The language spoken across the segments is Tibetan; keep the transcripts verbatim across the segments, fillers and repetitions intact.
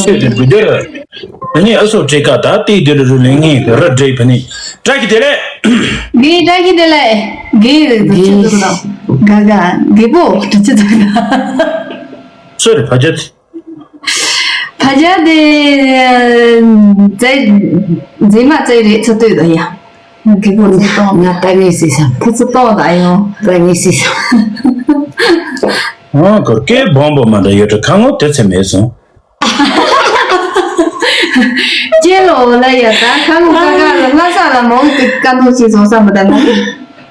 ཤོད་དེ་བུ་དེ་ར། ཨ་ནི་ཨ་སོ་ཁྲེ་ཀ་ད་ཏི་དེ་ལ་རུ་ལེན་ངེས་ར་འདྲེ་ཕ་ནི། བཀྲ་ཤིས་བདེ་ལེགས། གི་བཀྲ་ཤིས་བདེ་ལེགས། གི་རེད་དོ་ཆུ་དུ་རོ། ག་ག་གི་པོ་དུ་ཆུ་དུ་རོ། སོ་རེ་ཕ་ཇ་དེ། ཕ་ཇ་དེ་ཛེ་ཛེ་མ་ཛེ་རེད་ཚོ་ལྟོས་དོ་ཡ། གི་པོ་ཚོ་ཏོ་ང་ད་ངེས་སི་སམ། ཁོ་ཚོ་ཏོ་ད་ཡོ། ད་ངེས་སི་སམ། ཨ་ཁོ་སྐད་སྦོམ་པོ་མ་འདྲ་ཡོད་དྲ་ཁ་ངོ་དེ་ཚེ་མེད་སོང་། ཅེ་ལོ་ལ་ཡ་ད་ཁ་ངོ་ཀ་ཀ་ལ་ལ་ས་ལ་མོ་ཀི་ཀ་ནོ་ཞིག་བཟོ་ས་མི་ད་ནོ།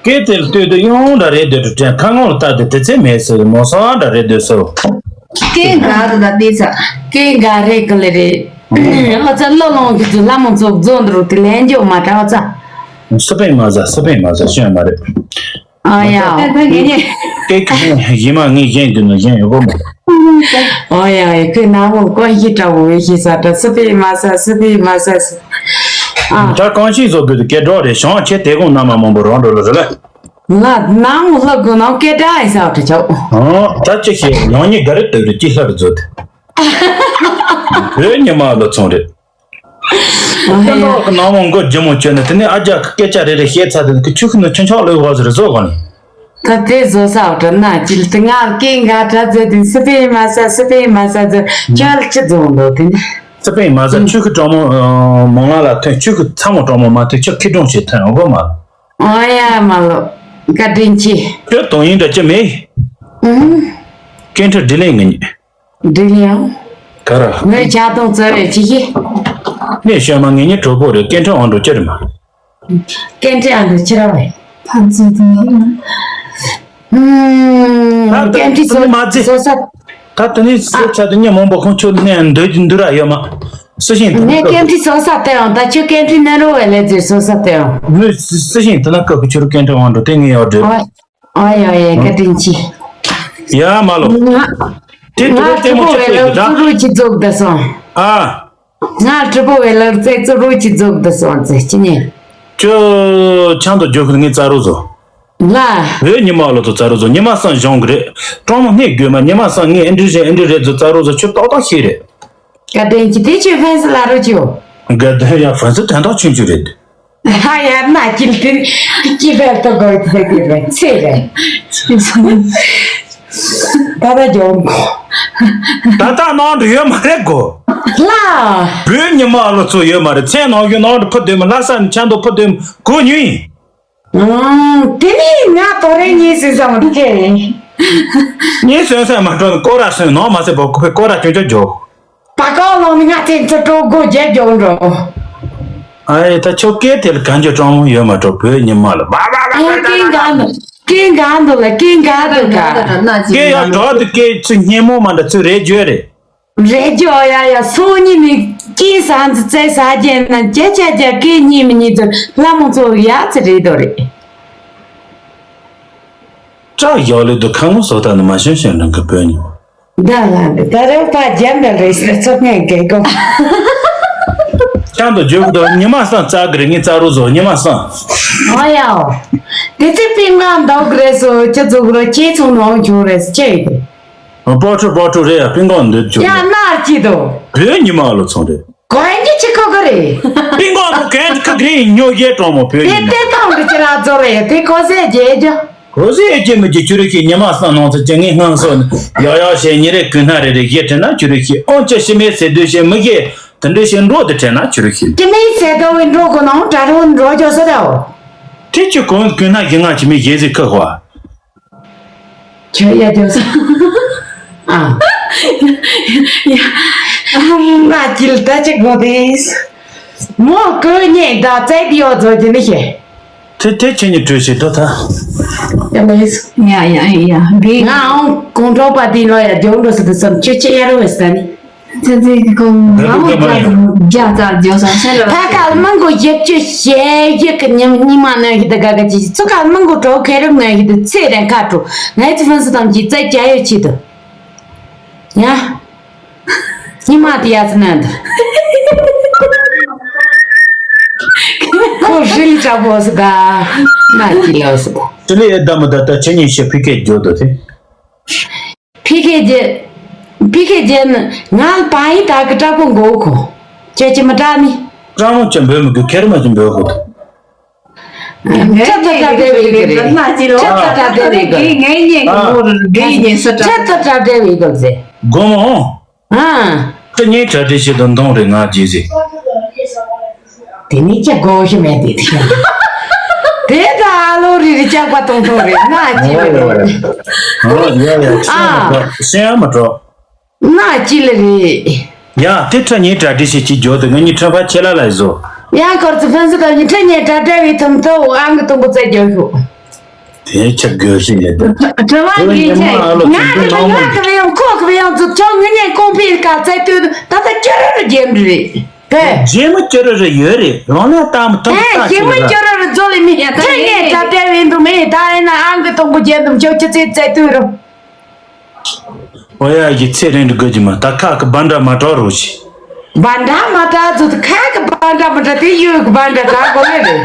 སྐད་དེ་ལ་ལྟོས་དུས་ཡོང་འདྲ་རེད་འདོད་དུ་དྲན་ཁ་ངོ་ལ་ལྟ་དུས་དེ་ཚེ་མེད་ཟེར་མོ་སོང་འདྲ་རེད་འདོད་སོ། སྐད་འགག་དུ་ད་དེ་ཚ། སྐད་འགག་རེད་ཀི་ལེ་རེད། ཨོ་ཚ་ལོ་ལོང་གི་ཚུ་ལ་མོ་ཚོ་རྫོང་འདི་རུ་དེ་ལན་འཇོག་མ་དྲ་ཨོ་ཚ། སི་པན་མ་ཟ་སི་པན་མ་ཟ་ཤོད་མ་རེད། ཨ་ཡ། ཨོ་ཡ། ཨེ་ད་ངེད་གཉིས། སྐད་ཀྱི་ཡིན་མ་ངས་གཞན་གྱི་ནང་གཞན་ཡོད་གོ་མ། ཨོ་ཡ་ཡ་ཁོས་ནག་མོ་ཀོན་ཤི་འདྲ་བོ་བས་ཤི་ས་ད་སི་པི་མ་ས་སི་པི་མ་ས་སི། ཨ། ད་ཀོན་ཤི་བཟོ་དུས་སྐད་སྒྲོག་རེད་བྱང་ཆེ་དེ་གོང་ན་མ་མང་པོ་རང་འགྲོ་ལ་རེད་ལ། ང་ནག་མོ་ལ་གོ་ནང་སྐད་སྒྲོག་ཡིན་ས་བ་དྲི་ཆོག་ཨོ་ད་ཅི་ཤེས་ནང་ཉིད་ག་རེ་ལྟོས་རེད་ཅི་ལྷ་རེ་བཟོ་དེ། བོད་ཉི་མ་ལ་ཚོང་རེད། ཨ་ཧེ། ཁྱེད་རང་གི་ནང་མོ་མགོ་ལྗིད་མོ་བཅོས་ནས་དེ་ནས་ཨ་ཅག་གི་སྐད་ཆ་རེ་རེ་བཤད་ཚར་དུས་ཁོ་ཆུ་ཁོལ་ནས་ཆུ་འཁྱག་ལོས་བ་ཟེར་བཟོ་ག་ནས། ད་དེ་བཟོ་ས་འོ་དྲ་ན་ཅིལ་དེ་ང་སྐད་འགའ་དྲ་ཟེར་དུས་སི་པེ་མ་ས་སི་པེ་མ་ས་ཟེར་ཁྱོད་ལ་ཅི་བཟོ་འདུག་དེ་ནས། སི་པེ་མ་ས་ཆུ་ཁོལ་གྲང་མོ་མང་ལ་ལ་ཐོན་ཆུ་ཁོལ་ཚ་མོ་གྲང་མོ་མ་ཐོན་ཆུ་ཁོལ་གྲང་ཞིག་ཐོན་འོ་གོ་མ། ཨོ་ཡ་མ་ལོ། བཀའ་དྲིན་ཆེ། ཁྱོད་དོན་ཡིན་འདྲ་ཅི་མེད། ཨུམ། སྐད་འཕྲིན་དྲི་ལན་ངེད་གཉིས། འདྲི་ལན། ག་ར། ངའི་ཆ་ཚང་བཙལ་བའི་ཅི་ཞིག་ནས་ཤོད་མ་ངེད་གཉིས་གྲོགས་པོ་རེད་སྐད་འཕྲིན་དབང་འགྲོ་ཅི་རེད་མ། སྐད་འཕྲིན་ཨ་འདྲ་ཅི་ར་བས། ཕན་ཚུན་དུ་ཡོད། ཨུམ། ད་སྐད་འཕྲིན་ད་ནི་མ་བཟོ་ཚེ། བཟོ་ས། ད་དེ་ནས་སོ་ཆ་དུ་ཉིན་མང་པོ་ཁོང་ཆོ་ནས་འདོད་ཀྱི་འདུག་ར་ཡོད་མ། སུ་ཤེས་དུ་ངས་ན་སྐད་འཕྲིན་བཟོ་ས་དེ་ཡང་ད་ཁྱོད་སྐད་འཕྲིན་ནས་རོ་བས་ལས་ཟེར་བཟོ་ས་དེ་ཡང་། མོས་སུ་ཤེས་དུ་ན་སྐབས་ཁྱོད་སྐད་འཕྲིན་དབང་འགྲོ་དེ་ངས་ཡོད་རེད། ཨོ་ཡ་ཡ་བཀའ་དྲིན་ཆེ། ཡ་མ་ལོ། ང་དེ་དུ་ང་ལྟད་མོ་ཁྲི་པོ་ཆེ་བའི་ལག་ཆེ་ད། ཙུ་རུ་ཅི་རྫོགས་ད་སོང་། ཨ། ང་ཁྲི་པོ་བའི་ལག་རྩེ་ཙུ་རུ་ཅི་རྫོགས་ད་སོང་ཟེར་ཅི་ཉེ། ཁྱོད་ཆང་དུ་རྒྱུག་ཁུལ་ངས་རྩ་རུ་བཟོ། ལ། བོད་ཉི་མ་ལོ་ཚོ་རྩ་རུ་བཟོ་ཉི་མ་སང་གཞུང་གི་རེད། གྲོང་མོ་སྣེ་དགོས་མ་ཉི་མ་སང་ངས་ཨེ་འདྲི་རེད་ཨེ་འདྲི་རེད་བཟོ་རྩ་རུ་བཟོ་ཁྱོད་ཏོག་ཏོག་ཤེས་རེད། བཀའ་དྲིན་ཆེ་དེ་ཁྱོད་ཧྥན་སི་ལ་རུ་ཅིའོ། དགའ་ལྡན་ཡང་ཧྥན་སི་དོན་དག་ཆུང་ཆུང་རེད། ཧ་ཡ་ན་ཅིལ་ཏིན་ཅི་བེལ་ཏོ་གོ་ཏི་ཏི་རེ་ཚེ་རེ། ད་ད་ཇོང་གོ། ད་ད་ནང་དུ་ཡོད་མ་རེད་གོ། ལ། བོད་ཉི་མ་ལོ་ཚོ་ཡོད་མ་རེད་ཚེ་ནང་བཞིན་ནང་དུ་ཕུ་དོན་མི་ལྷ་ས་ནས་ཆང་དུ་ཕུ་དོན་གོ་ཉུང་ཡིན། ཨང་དེ་ནི་ང་ཏོ་རེ་ཉིས་སི་ཟ་མ་ཏི་ཁེ་རེ། ཉིས་སོན་སོན་མ་འགྲོ་ནི་ཀོ་ར་སོན་ནང་མ་ཟེར་བ་ཁོ་ཕེ་ཀོ་ར་ཅུང་ཅུང་འཇོག་པ་ཀའོ་ལོང་ནི་ང་ཚེ་ཚོ་ཀྲོ་གོ་རྒྱལ་རྒྱོང་འགྲོ། ཨ་ཡེ་ད་ཆོ་སྐད་དེ་ལ་གན་རྒྱུ་ཀྲོང་མོ་ཡོད་མ་འགྲོ་བོད་ཉི་མ་ལ་བ་བ་བ་ཨེ་ཀིང་ག་འདུ་ཀིང་ག་འདུ་ལ་ཀིང་ག་འདུ་ག་སྐད་ཡ་འགྲོ་དུ་སྐད་ཚུ་སྙན་མོ་མ་འདྲ་ཚུ་རེད་བརྗོད་རེད། རེད་ཇོ་ཡ་ཡ་སོ་གཉིས་ནི་ཀིང་ས་འཛི་བཙལ་ས་རྒྱན་ན་ཇ་ཇ་ཇ་ཀིང་གཉིས་མི་གཉིས་ཚུ་ལ་མོ་ཚོ་ཡ་ཚི་རེད་དོ་རེད། ཅག་ཡག་ལེ་དུ་ཁ་ངོ་སོ་ད་ནི་མ་ཤོན་ཤོན་རང་གི་བོད་ཉི་མ། ད་ལ་འདི་ད་རེ་པ་རྒྱ་མེད་རེད་ཟེར་ཚོགས་ངན་རྒྱལ་གོ། ཅང་དུ་རྒྱུག་དུ་ཉི་མ་སང་རྩ་གི་རེད་ངས་རྩ་རུ་བཟོ་ཉི་མ་སང་། ཨོ་ཡའོ། དེ་ཚེ་པིན་ང་འདོག་རེད་སོ་ཁྱི་ཚོ་རོ་ཁྱེད་ཚོ་ནང་བྱུང་རེད་ཟེར་ཅི་ཡོད་གི། པོ་ཁྲུ་པོ་ཁྲུ་རེད་ཡ་པིན་གང་འདོད་རྒྱུ་ཡ་རེད། ནར་གྱིས་དོ། བོད་ཉི་མ་ལོ་ཚོང་རེད། གོན་གྱི་ཆི་ཁོ་གི་རེད། པིན་གང་དུ་གན་ཁ་གི་རེད་ཉོ་རྒྱས་གྲོང་མོ་བོད་ཉི་མ། དེ་དེ་དང་གི་ཅི་ར་རྫོ་རེད་དེ་ཁོ་སེ་རྒྱས་རྒྱ། ཁོ་སེ་རྒྱས་མི་རྒྱས་ཁྱོད་རིགས་ཀྱི་ཉི་མ་སང་ནང་ཚོ་ཅི་ངས་སྔང་སོ་ནི་ཡག་ཡག་བཤད་ཉི་རེ་གུན་སྣ་རེ་རེ་བཞེས་དྲན་ན་ཁྱོད་རིགས་ཀྱི་ཨོང་ཅི་ཤི་མེད་ཟེར་དུས་ཤི་མི་རྒྱས་དེ་འདྲ་ཞིག་འགྲོ་དུ་དྲན་ན་ཁྱོད་རིགས་ཀྱི། ཅི་མེད་ཟེར་དོ་བའི་འགྲོ་གོ་ནང་གྲ་རོ་འགྲོ་རྒྱོ་སོ་དའོ། དེ་ཁྱོད་གོན་གུན་སྣ་བཞེས་ང་ཅི་མེད་བཞེས་ཟིག་ཁ་ཧོ། ཁྱོད་ཡ་རྒྱོ་ས། ཨ། ཡ། ང་ཅིལ་ད་ཅི་གོ་དེས། མོ་ཀོ་ཉེ་ད་ཙེ་དི་ཡོ་ཛོ་ཅི་ནི་ཤེ། དེ་དེ་ཁྱོད་ཉིད་གྲོས་ཤིག་ཏོ་ད། ཡ་ལེས། ཡ་ཡ་ཡ་གི། ང་ཨང་གོང་གྲོགས་པ་དེ་ལོ་ཡ་རྒྱོ་འགྲོ་སི་དུ་སམ་ཁྱོད་ཅི་ཡ་རོ་བེ་སི་ད་ནི། ཙི་ཙི་གི་གོང་ང་མོ་རྒྱ་རྒྱ་རྩ་རྒྱོ་སོང་སེ་ལ། ད་གལ་མང་གོ་ཡབ་ཅུ་ཞེ་ཡི་གི་ཉི་ཉི་མ་ནང་གི་ད་ག་ག་ཅི་ཚུ་གལ་མང་གོ་གྲོ་ཁེ་རུ་ནང་གི་ད་ཚེ་རན་ཁ་གྲོ་ངའི་ཚི་ཕན་སི་དམ་གྱི་རྩ་རྒྱ་ཡོད་ཆེད་དུ། ཡ། ཉི་མ་དེ་ཡ་ཚི་ནང་དུ། ཁོ་ཧྲི་ལི་ཅག་པོ་སི་ད། ན་ཅི་ལོ་སི་ད། ཧྲི་ལི་ཡ་ད་མ་ད་ད་ཆེ་ཉིན་ཤེ་ཕི་ཀེ་རྒྱོ་དོ་དེ། ཕི་ཀེ་ཇེ། ཕི་ཁེ་ཇན་ང་པ་ཡི་ད་གི་དྲག་པོ་མགོ་ཁོ། ཁྱེད་ཀྱི་མི་དྲག་ནི། དྲག་མོ་ཅི་འབོད་མི་དགོས། ཁེར་མ་ཅི་འབོད་དགོས། ཁྲ་ཐ་ཐ་བྲལ་བའི་གོ་རེད། ཁྲ་ཐ་ཐ་བྲལ་བའི་གོ་རེད། ངའི་ཉེ་གི་མོ་རེད། ངའི་ཉེ་ས་ཁྲ་ཐ་ཐ་བྲལ་བའི་གོ་རེད། དགོང་མོ། ཨ། ཁྲི་གཉིས་གྲ་སྒྲིག་བྱེད་དུ་འདོང་རེད་ང་རྗེས་ཟིག་དེ་ནི་ཅི་དགོས་ཤི་མེད་དེ་དེ། དེ་ད་ཨ་ལོ་རི་རི་ཅག་པ་གཏོང་ཐོང་རེད་ང་ཅི་མེད་རེད། ཨོ་ཡ་ཡ་ཡ་ཤེས་མ་གྲོགས། ཤེས་ཡ་མ་གྲོགས། ང་ཅི་ལ་རེད། ཡ་དེ་ཁྲི་གཉིས་གྲ་སྒྲིག་བྱེད་ཀྱི་འཇོག་དུ་ང་གཉིས་ཁྲི་ཕ་ཆེ་ལ་ལ་བཟོ། ཡ་ཁོར་ཚོ་ཕན་སུ་དང་ཉི་ཁྲི་གཉིས་གྲ་སྒྲིག་བའི་ཐུམ་ཐོ་ཨང་གི་དུམ་བུ་བཙལ་རྒྱག་ཤོག་དེ་ཆ་དགོས་ཞིག་རེད་འདུག་དྲི་བ་འདི་ཆེ། ང་གི་ང་གི་བེ་ཡང་ཁོ་གི་བེ་ཡང་ཚུགས་ཆོག་ངི་ཉེ་ཀོང་པི་ཀ་ཙེ་ཏུ་ད་ལྟ་ཅི་རུ་རུ་རྒྱན་རེད་དེ། རྗེས་མ་ཅི་རུ་རུ་ཡོད་རེད་རང་ལ་ལྟ་མི་ཐུབ་ཨེ་ད་རྗེས་མ་ཅི་རུ་རུ་རྫོ་ལི་མི་ཁྲི་ངས་གྲ་སྒྲིག་བའི་འདུག་མེད་ད་ཡིན་ན་ཨང་གི་དུམ་བུ་རྒྱན་འདུག་ཆོག་ཅི་ཙེ་ཙེ་ཏུ་རུ། ཨོ་ཡ་གི་ཚེ་རིང་འདྲི་དགོས་ཀྱི་མ་ད་ཁ་གི་བན་འདྲ་མ་གྲོགས་རོ་ཞིག་བན་འདྲ་མ་གྲགས་ཚོ་ཁ་གི་བན་འདྲ་མ་གྲགས་དེ་ཡོད་གི་བན་འདྲ་གྲགས་དགོས་ལེ་རེད།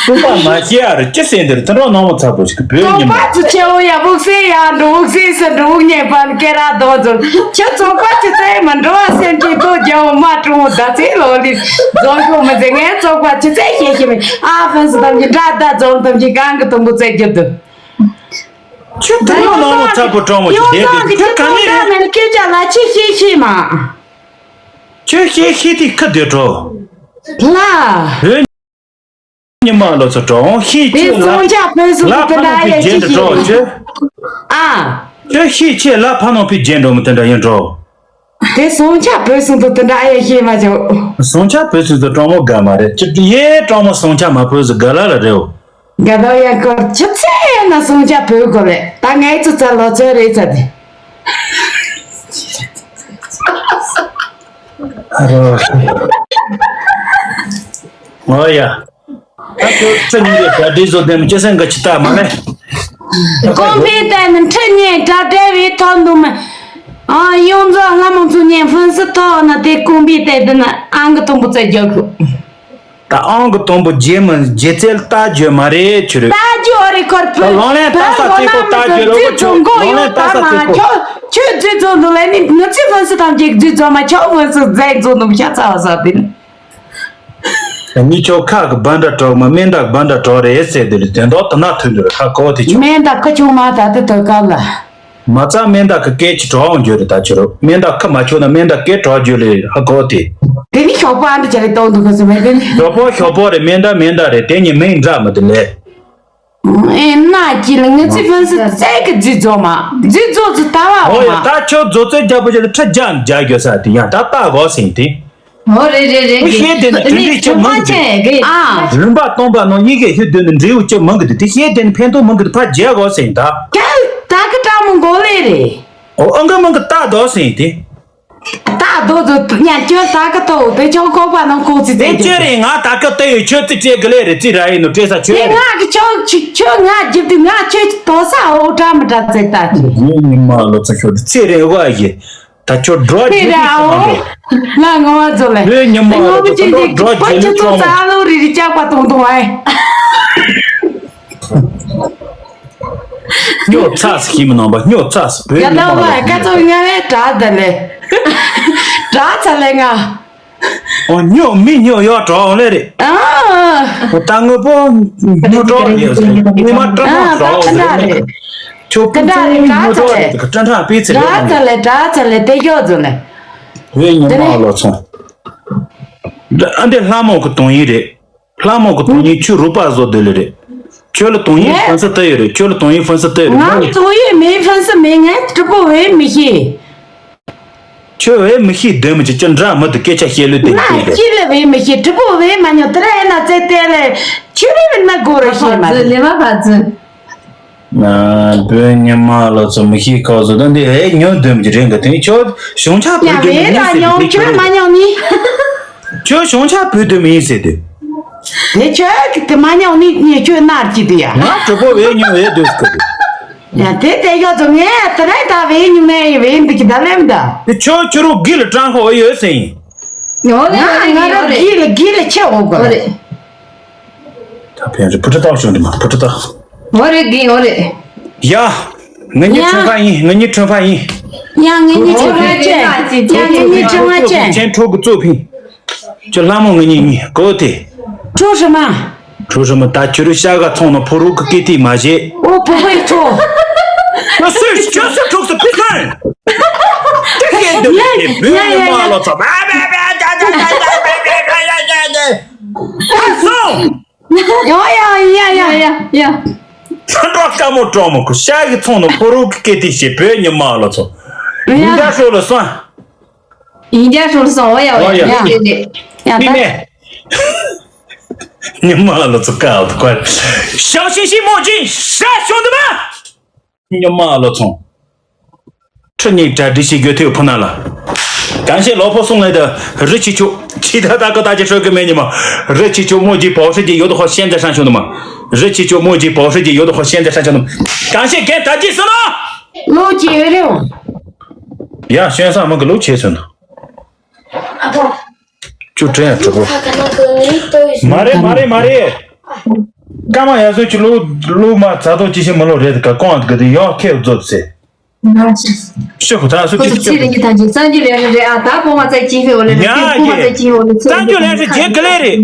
ཁུ་པ་མ་ཤེས་ཨ་རུ་ཅི་ཟེར་འདིར་དུ་འགྲོ་ནང་མོ་ཚ་པོ་ཞིག་བོད་ཉི་མ། ཚོགས་པ་ཚོ་ཆེ་བོ་ཡ་བུག་སེ་ཡ་འགྲོ་བུག་སེ་སི་འགྲོ་བུག་ཉེ་པན་ཀེ་ར་དོ་ཚོ་ཁྱོད་ཚོགས་པ་ཆེ་ཚེ་མ་འགྲོ་བ་སེམས་ཀྱི་ཐོ་རྒྱ་བོ་མ་གྲོང་བོ་ད་ཚེ་ལོ་ལི་རྫོང་ཤོག་མི་ཚེ་ངའི་ཚོགས་པ་ཆེ་ཚེ་ཤེས་ཤེས་མི་ཨ་ཕན་སི་དམ་གྱི་འདྲ་ད་རྫོང་དམ་གྱི་གང་གི་དུམ་བུ་བཙལ་རྒྱུ་དུ། ཁྱོད་དུ་མོ་ནང་ལོ་ཚ་པོ་གྲོང་མོ་ཞིག་བསྡད་དེ་ཁྱོད་ག་ནས་རེད། ཁྱོད་ཀྱི་ལ་ཆེ་ཤེས་ཤེས་མ། ཁྱོད་ཤེས་ཤེས་དེ་ཁ་སྡོད་འགྲོ། ལ། བོད་ཉི་མ་ལོ་ཚོ་གྲོང་ཤེས་དེ་ཁྱོད་ལ་སོང་ཆ་ཕོན་སུ་ལ་ཕ་ནང་པའི་རྒྱན་དུ་འགྲོ་ཁྱོད། ཨ། ཁྱོད་ཤེས་ཁྱེད་ལ་ཕ་ནང་པའི་རྒྱན་འགྲོ་མི་དེ་འདྲ་ཡིན་འགྲོ། དེ་སོང་ཆ་བོད་སོང་དུ་དེ་འདྲ་ཨ་ཡ་ཤེས་མ་བྱུང་། སོང་ཆ་བོད་སོང་དུ་གྲོང་མོ་དགའ་མ་རེད་ཅི་ཡེ་གྲོང་མོ་སོང་ཆ་མ་བོད་སུ་དགའ་ལ་ལ་རེད། དགའ་ལ་ཡ་ཀོར་ཆུ་ཚད་ན་སོང་ཆ་བོད་གོ་ལེ་ད་ངའི་ཚུ་ཚ་ལོ་ཚོད་རེད་ཚ་དེ། ཨ་རོ། ཨོ་ཡ། ད་ཁྱོད་ཁྲི་གཉིས་རེད་གྲ་སྒྲིག་བཟོ་དེ་མི་སྐྱེ་སེང་ག་ཅི་ལྟ་མ་ལེ། ཀོང་པི་ཏན་ཁྲི་གཉིས་གྲ་སྒྲིག་བའི་ཐོག་འདུག་མི། ཨ་ཡོངས་རྫོགས་ལྷ་མང་ཚོ་ཉན་ཧྥུན་སི་ཐོག་ན་དེ་ཀོང་པི་ཏན་དེ་ན་ཨང་གི་དང་པོ་བཙལ་རྒྱག་གི། ད་ཨང་གི་དང་པོ་རྗེས་མ་རྗེས་རྩལ་ལྟ་རྒྱུ་མ་རེད་ཆུ་རེད། ལྟ་རྒྱུ་ཨ་རེ་ཁོར་ཕུ་ལོང་ལེན་ལྟ་ས་ཚེ་ཁོ་ལྟ་རྒྱུ་རེད་ཁོ་ཆུ་ལོང་ལེན་ལྟ་ས་ཚེ་ཁོ། ཁྱོད་རྫི་རྫོ་འདུག་ལེ་ནི་ང་ཚོའི་ཧྥུན་སི་དང་གཅིག་རྫི་རྫོ་མ་ཁྱོད་ཧྥུན་སི་རྫས་རྫོ་འདུག་ཤ་ཚ་བ་ས་དེ་ནི། མི་ཆོག་ཁ་གི་བན་འདྲ་གྲོགས་མ་སྨན་འདྲ་བན་འདྲ་གྲོགས་རེད་ཟེར་དེ་ལ་དོན་དག་དུ་ན་ཐུན་དུ་ཧ་གོ་དེ་ཆོག་སྨན་འདྲ་ཁ་ཆུང་མ་ད་དེ་དོ་ག་ལ། མ་རྩ་སྨན་འདྲ་གི་སྐད་ཅིག་གྲོགས་འོང་རྒྱུ་རེད་ད་ཆུ་རུ་སྨན་འདྲ་ཁ་མ་ཆོག་ན་སྨན་འདྲ་སྐད་གྲོགས་རྒྱུ་རེད་ཧ་གོ་དེ། དེ་ནི་ཞོགས་པ་འདི་ཅི་རེད་གཏོང་འདུག་གི་སུ་མེད་དེ་ནི། ཞོགས་པ་ཞོགས་པ་རེད་སྨན་འདྲ་སྨན་འདྲ་རེད་དེ་ཉིན་མིང་འདྲ་མི་དེ་ལས། ཨེ་ན་ཅི་ལ་ངེད་ཚོའི་ཧྥུན་སི་རྫས་ཀྱི་རྫི་རྫོ་མ་རྫི་རྫོ་ཚོ་ལྟ་བ་འོ་ཡ་མ། ད་ཁྱོད་རྫོ་རྩལ་རྒྱབ་པོ་ཅི་ལ་ཁྲི་རྒྱ་རྒྱ་རྒྱོ་ས་དེ་ཡང་ད་ལྟ་གོ་ཟིན་དེ། ཨོ་རེད་རེད་རེད་ཁྱོད་ཤེས་དེ་ནི་དྲིན་ལས་ཆེ་མང་གི་ཨ། རིམ་པ་སྟོང་པ་ནང་ཡི་གེ་ཤོད་དོན་ནི་འབྲས་བུ་ཆེ་མང་གི་དེ་དེ་ཤེས་དེ་ནི་ཕན་ཐོགས་མང་གི་དེ་ཕ་རྒྱ་གོ་ཟིན་ད། ཀྱ་ད་གི་ཀྲ་མོ་མགོ་ལེ་རེད། ཨོ་ཨང་གི་མང་གི་ལྟ་གོ་ཟིན་དེ། ད་རྡོ་རྡོ་ཉན་ཁྱོད་ད་ག་ཏོ་དེ་ཆོག་ཁོག་པ་ནང་ཁོག་ཙི་ཙི་དེ་ཁྱོད་རེད་ང་ད་ག་ཏོ་ཡོད་ཁྱོད་ཙི་ཙི་གི་ལེ་རེད་ཙི་ར་ཡིན་ནོ་ཏྲེ་ས་ཁྱོད་དེ་རེད། ང་གི་ཆོག་ཁྱོད་ང་རྒྱབ་དུ་ང་ཁྱོད་ཏོ་ས་འོ་ཏྲ་མི་ཏྲ་ཙེ་ཏ་ཅི། ངའི་ཉི་མ་ལོ་ཚ་ཁྱོད་དེ་ཚེ་རེད་བ་ཡི་ད་ཁྱོད་འགྲོ་ཁྱོད་རྒྱུ་ར་ནི་ཨོ་ང་ངོ་བ་ཚོ་ལེ་ངའི་ཉི་མ་ལོ་ཚ་ཁྱོད་འགྲོ་རྒྱུ་ནི་ཁྱོད་ཚོ་ཚ་ལོ་རི་རི་ལྕགས་པ་ཏོང་ཏོང་ཨེ། སྨྱོ་ཚ་སི་ཁྱིམ་ནང་པ་སྨྱོ་ཚ་སི་བོད་ཡ་ཉི་ད་མ་བ་ལ་ཀ་ཚོ་ང་བའི་དྲག་ད་ལེ། དྲག་ཚ་ལེ་ང་། ཨོ་སྨྱོ་མི་སྨྱོ་ཡོ་གྲོགས་ལེ་རེད། ཨ། ད་དངོས་པོ་སྨྱོ་གྲོགས་ཡོད་ཟེར་ཉི་མ་སྤྲང་ཨ་ཐང་ད་གྲོགས་ཀ་ཟེར་འདྲ་ནས་རེད། ཁྱོད་ཀ་ཀུན་འདྲ་རེད་སྨྱོ་དྲག་ཚ་གྲོགས་ལེ་རེད་ཀ་སྤྲང་ཐང་དཔེ་ཚེ་དྲག་རེད་ཚ་ལེ་དྲག་ཚ་ལེ་དེ་ཡོ་ཛོ་ལེ། བོད་ཉི་མ་ལོ་ཚོང་། ཨ་འདི་ལྷ་མོ་གི་དོན་ཡིན་རེད། ལྷ་མོ་གི་དོན་ཡིན་ཆུ་རུ་པ་བཟོ་དེ་ལེ་རེད། ཁྱོད་ལ་དོན་ཡིན་ཧྥན་སི་ཏི་ཡོད་རེད་ཁྱོད་ལ་དོན་ཡིན་ཧྥན་སི་ཏི་ཡོད་རེད་ང་དོན་ཡིན་མེད་ཧྥན་སི་མེད་ངས་གྲི་པོ་བས་མི་ཤེས། ཁྱོད་བས་མི་ཤེས་དོན་མི་ཅི་ཅི་འདྲ་མི་འདུག་སྐད་ཆ་བཤད་ལུས་དེ་ང་ཅི་ལ་བས་མི་ཤེས་གྲི་པོ་བས་མ་མྱོང་དེ་ར་ཡིན་ན་ཙེ་ཏེ་ལེ་ཁྱོད་རེ་བས་ན་གོ་ར་ཤེས་མ་རེད། ལེ་མ་བ་ཛི། ན་བོད་ཉི་མ་ལོ་ཚོ་མི་ཤེས་ཁག་བཟོ་ད་འདི་ཨེ་ཉོ་འདོན་གྱི་རེད་འགའ་དེ་ཁྱོད་གཞུང་ཆགས་ཡ་བོད་དོན་མི་བས་ཡིན་ཟེར་ད་ཉོ་དེ་ཁྱོད་ཁྱོད་མ་ཉོ་ནི། ཁྱོད་གཞུང་ཆགས་བོད་དོན་མི་ཡིན་ཟེར་དུས། དེ་ཁྱོད་ཀྱི་དེ་མ་ཉོ་ནི་ངས་ཁྱོད་ནར་གྱི་དུ་ཡ། ང་གྲོགས་པོ་བས་ཉོ་བས་འདོད་སྐབས། ཡ་དེ་དེ་ཡོད་ཚོ་ངས་དེ་རེད་ད་བས་ཉོ་ནས་བས་འདི་གི་ད་ལེམ་ད། དེ་ཁྱོད་ཁྱོད་རོ་གི་ལ་ཀྲང་ཧོ་ཡོད་ཟེར་ཡིན། ཡོད་རེད་ང་ཡོད་རེད་ང་རོ་ཡོད་རེད་གི་ལ་གི་ལ་ཆེ་འོ་གོ་ཡོད་རེད། རེད། ད་ཕན་རེ་བུ་ཁྲི་ཏག་བྱུང་དེ་མ་བུ་ཁྲི་ཏག་འོ་རེད་གིན་འོ་རེད། ཡ། ང་གཉིས་ཡ། ཁྲོན་ཁ་ཡིན། ང་གཉིས་ཁྲོན་ཁ་ཡིན། ཡ་ང་གཉིས་ཁྲོན་ཁ་ཅན། ཡ་ང་གཉིས་ཁྲོན་ཁ་ཅན། ཅན་ཁྲོ་གི་གཙོ་ཕིང་། ཁྱོད་ལྷ་མོ་ང་གཉིས་གཉིས་གོ་དེ། ཁྲོ་ཧྲི་མ། ཁྲོ་ཧྲི་མ་ད་ཁྱོད་རུ་ཤ་ག་ཚོང་ནང་ཕོ་རུ་གི་སྐེ་ཐིག་མ་བྱེད། ཨོ་ཕོ་བའི་ཁྲོ། ཁྱོད་སུས་ཁྱོད་སུ་ཁྲོག་སུ་ཕི་སོན། དེ་ཤེས་འདུག་ཡ་དེ་བོད་ཡ་ཡ་ཉི་མ་ཡ་ལོ་ཚོ་མ་མ་མ་ད་ད་ད་ད་ད་ད་ད་ད་ད་ད་ད། ཡ་ཡ་ཡ་ཡ་ཡ་ཡ། ཚ་འགྲོ་དཀའ་མོ་སྤྲོ་མོ་ཁུ་ཤ་གི་ཚོང་ནང་ཕོ་རུ་གི་སྐེ་ཐིག་བྱེད་བོད་ཉི་མ་ལོ་ཚོ། ཡ། ཡིན་ད་ཤོ་ལ་སོང་། ཡིན་རྒྱ་ཧྲུལ་སོང་། འོ་ཡ་འོ་ཡ་འོ་ཡ། ཡ་ཡ་ཡ། མི་མེད། ཉི་མ་ལོ་ཚོ་ཀའོ་ཀ་ཞང་ཤིང་ཤིང་མོ་ཅིང་ཧྲ་ཤོང་དུ་མ། ཉི་མ་ལོ་ཚོང་། ཁྲི་གཉིས་གྲ་སྒྲིག་བྱེད་དགོས་ཐོས་ཕུ་ན་ལ། གང་ཤེས་ལོ་ཕོ་སོང་ངེ་ད་རི་ཆི་ཆུ་ཆི་ད་ད་ཀ་ད་ཅི་ཧྲོ་གི་མེ་ཉི་མ། རི་ཆི་ཆུ་མོ་ཅི་པའོ་ཧྲི་ཅི་ཡོད་དོ་ཧོ་ཤན་ཛ་ཧྲང་ཤོང་དུ་མ། རི་ཆི་ཆུ་མོ་ཅི་པའོ་ཧྲི་ཅི་ཡོད་དོ་ཧོ་ཤན་ཛ་ཧྲང་ཤོང་དུ་མ། གང་ཤེས་རྒན་ད་ཅི་སོང་ནོ། ལོ་ཅི་ཡོད་རེད་འོ། ཡ་ཤན་ས་མ་གི་ལོ་ཆེ་སོང་ནོ། ཨ་ཕོ། ཅུ་དྲན་དྲི་བོ། མ་རེད་མ་རེད་མ་རེད། ཀ་མ་ཡ་སོ་ཅི་ལོ་ལོ་མ་ཚ་ཏོ་ཅི་ཤེས་མི་ལོ་རེད་ཀ་ཀོང་གི་དེ་ཡང་ཁེབས་རྫོབ་ཟེར། ཤོག་གུ་ད་སུ་ཅི་ཁྱོད་ཚེ་རིང་གི་ཐང་ཅིག་གསར་འགྱུར་ལས་རེད་རེད་ཨ། ད་ཕོ་མ་ཚ་ཅི་ཧེ་འོ་ལེ་རེད། ཡ་ཕོ་མ་ཚ་ཅི་ཧེ་འོ་ལེ་ཚེ་རིང་གི་ཐང་ཅིག་གསར་འགྱུར་ལས་རེད་རྗེས་ག་ལེ་རེད།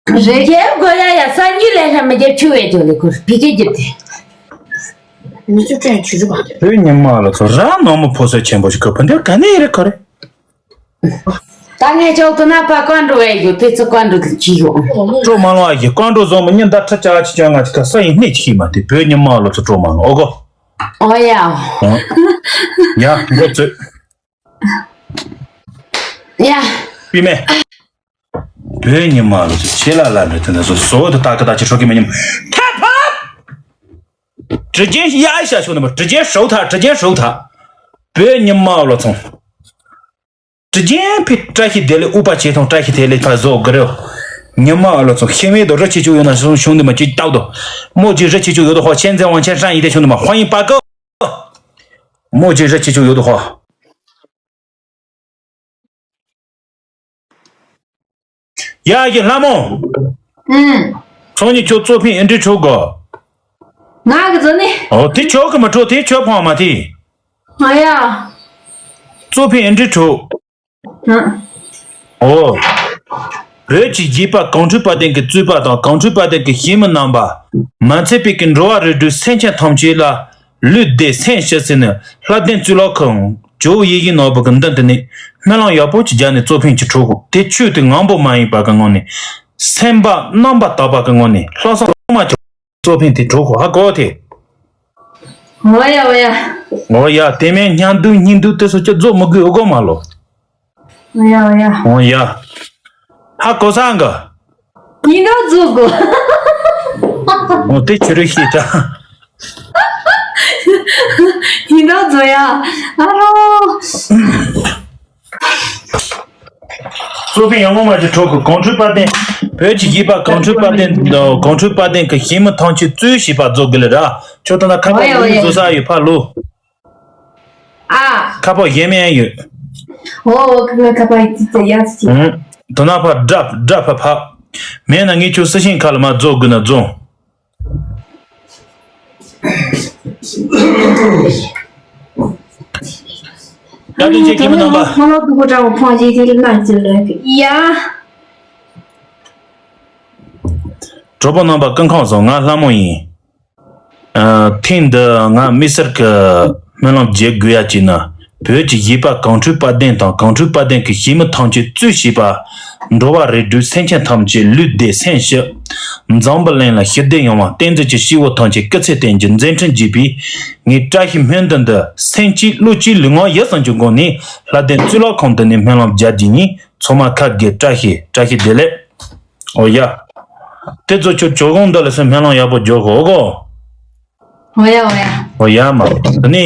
རེད་རྒྱལ་གོ་ཡ་ཡ་གསར་འགྱུར་ལས་ཧྲ་མི་རྒྱལ་ཆུ་བས་ཇོ་ལེ་ཁུར་བི་ཀེ་རྒྱབ་དེ། མི་ཚོ་ཀྲན་ཆུ་ཆུ་བ། བོད་ཉི་མ་ལ་ཚོ་ར་ནོར་མོ་ཕོ་སོ་ཆེན་པོ་ཞིག་གི་ཕུ་འདིར་ག་ནས་རེད་ག་རེད། ད་ངས་ཅོག་ཏུ་ན་པ་ཀོན་འགྲོ་བས་ཡོད་དེ་ཚོ་ཀོན་འགྲོ་དུ་གྱིས་ཡོང་། སྤྲོ་མ་ལོང་ཨ་ཡི་ཀོན་འགྲོ་བཟོ་མི་ཉིན་ད་ཁྲི་ཆ་ཆི་ཆ་ང་ཅི་ཁ་ས་ཡིན་སྣེ་ཆི་མ་དེ་བོད་ཉི་མ་ལོ་ཚོ་སྤྲོ་མ་ལོང་ཨོ་གོ། ཨོ་ཡ། ཡ་འགོ་ཚོད། ཡ། པི་མེ། བོད་ཉི་མ་ལོ་ཚོ་ཆེ་ལ་ལ་འདྲ་དེ་འདྲ་སོ་སོ་དུ་ཏག་ཏག་ཅི་ཧྲོ་གི་མི་ཉིམ་ཁ་ཕབ། དྲི་རྒྱན་ཡ་ཤ་ཤོ་ནི་མ་དྲི་རྒྱན་ཧྲོ་ཐ་དྲི་རྒྱན་ཧྲོ་ཐ། བོད་ཉི་མ་ལོ་ཚོང་། དྲི་རྒྱན་ཕི་བཀྲ་ཤིས་བདེ་ལེགས་ཨུ་པ་ཆེ་ཐོང་བཀྲ་ཤིས་བདེ་ལེགས་ཕ་བཟོ་གི་རེད། ཉི་མ་ཨ་ལོ་ཚོ་ཤེས་མེད་དོ་རི་ཆེ་ཆུ་ཡོད་ན་ཤོང་ཤོང་དུ་མ་ཅི་ཏག་དོ། མོ་ཅི་རི་ཆེ་ཆུ་ཡོད་དོ་ཧོ་ཆེན་ཚན་ཝང་ཆེན་ཧྲན་ཡི་དེ་ཤོང་དུ་མ་ཧོ་ཡིན་པ་ཀོ། མོ་ཅི་རི་ཆེ་ཆུ་ཡོད་དོ་ཧོ། ཡ་ཡི་ལྷ་མོ། ཨུམ། ཚོང་ཉི་ཆུ་གཙོ་ཕིན་ཨེ་འདྲི་ཆུ་གོ། ང་གི་ཚོ་ནི། ཨོ་དེ་ཆོག་གི་མ་ཆོག་དེ་ཆོག་ཕང་མ་དེ། ང་ཡ། གཙོ་ཕིན་ཨེ་འདྲི་ཆུ། ཨོ། བོད་ཀྱི་བཞེད་པ་གངས་ཁྲོད་དཔལ་ལྡན་གྱི་གཙོས་པ་དང་གངས་ཁྲོད་དཔལ་ལྡན་གྱི་གཞིས་མི་རྣམ་པ། མ་ཚད་པའི་གི་འགྲོ་བ་རིགས་དྲུག་སེམས་ཅན་ཐམས་ཅད་ལ་ལུས་བདེ་སེམས་སྐྱིད་ཟེར་ནས་ལྷ་ལྡན་གཙུག་ལག་ཁང་ཇོ་བོ་ཡིད་བཞིན་ནོར་བུ་གི་མདུན་དུ་ནས་སྨོན་ལམ་ཡག་པོ་ཅིག་བརྒྱབ་ནས་གཙོ་ཕིན་གྱི་གྲོགས་པོ་དེ་ཆོས་དེ་ངང་པོ་མ་ཡིན་པ་གི་ངང་ནས་སེམས་པ་རྣམ་པར་དག་པ་གི་ངང་ནས་ལྷག་བསམ་ཚང་མ་གཙོ་ཕིན་དེ་གྲོགས་པོ་ཧ་གོ་དེ། འོ་ཡ་འོ་ཡ། འོ་ཡ་དེ་མིན་སྙན་སྡུག་སྙིང་སྡུག་དེ་ཚོ་ཅི་རྫོགས་མི་དགོས་འོ་གོ་མ་ལོ། འོ་ཡ་འོ་ཡ། འོ་ཡ། ཧ་གོ་སང་ག། ཡིན་ནོ་རྫོགས་གོ། འོ་དེ་ཆུ་རུ་ཤེས་ད། ཡིན་ནོ་རྫོགས་ཡ། ཨ་རོ། གཙོ་ཕིན་ཡང་ངོ་མ་ཅི་གྲོགས་ཀྱི་གངས་ཁྲོད་དཔལ་ལྡན། བོད་ཀྱི་བཞེད་པ་གངས་ཁྲོད་དཔལ་ལྡན་གངས་ཁྲོད་དཔལ་ལྡན་གྱི་གཞིས་མི་ཐམས་ཅད་གཙོས་བྱས་པ་རྫོགས་དགོས་ལེ་ར། ཁྱོད་ད་ན་ཁ་པར་ཡོད་བཟོ་ས་ཡོད་ཕ་ལོ། ཨ། ཁ་པར་གཞན་མེད་ཡོད། འོ་འོ་ཁ་ཁ་པར་ཡོད་ཡ་ཚི། ད་ན་ཕ་འདྲ་འདྲ་ཕ་ཕ། མེད་ན་ངས་ཁྱོད་སི་ཤིང་ཁ་ལ་མ་རྫོགས་དགོས་ན་རྫོགས། ད་དུང་ཅིག་ཁྱིམ་རྣམ་པ། ཁོང་ལོ་སྡུག་པོ་འདྲ་བོ་ཕོང་ཅིག་དེ་ལ་ཅི་ལོས་ཀི་ཡ། གྲོགས་པོ་རྣམ་པ་སྐུ་ཁམས་བཟང་། ང་ལྷ་མོ་ཡིན། ཨ། ཐེངས་འདི་ང་དམིགས་བསལ་གྱི་སྨོན་ལམ་རྒྱག་དགོས་ཡ་ཅིག་ནི་བོད་ཀྱི་བཞེད་པ་གངས་ཁྲོད་དཔལ་ལྡན་དང་གངས་ཁྲོད་དཔལ་ལྡན་གྱི་གཞིས་མི་ཐམས་ཅད་གཙོས་བྱས་པ་འགྲོ་བ་རིགས་དྲུག་སེམས་ཅན་ཐམས་ཅད་ལུས་བདེ་སེམས་སྐྱིད། འཛམ་བུ་གླིང་ལ་ཞི་བདེ་ཡོང་བ་བསྟན་འཛིན་གྱི་སྐྱེས་བུ་ཐམས་ཅད་སྐུ་ཚེ་བརྟན་གྱི་མཛད་འཕྲིན་རྒྱས་པའི་ངའི་བཀྲ་ཤིས་སྨོན་འདུན་འདི་སེམས་བསྐྱེད་བློ་བསྐྱེད་ལུས་ངག་ཡིད་གསུམ་གྱི་སྒོ་ནས་ལྷ་ལྡན་གཙུག་ལག་ཁང་འདི་ནས་སྨོན་ལམ་རྒྱག་རྒྱུ་ཡིན། ཚང་མ་ཁ་དགེ་བཀྲ་ཤིས་བཀྲ་ཤིས་བདེ་ལེགས། ཨོ་ཡ། དེ་ཚོ་ཁྱོད་ཇོ་གུང་འདི་ལ་སེམས་སྨོན་ལམ་ཡག་པོ་རྒྱག་གོ་ཨོ་གོ། ཨོ་ཡ་ཨོ་ཡ། ཨོ་ཡ་མ། དེ་ནས་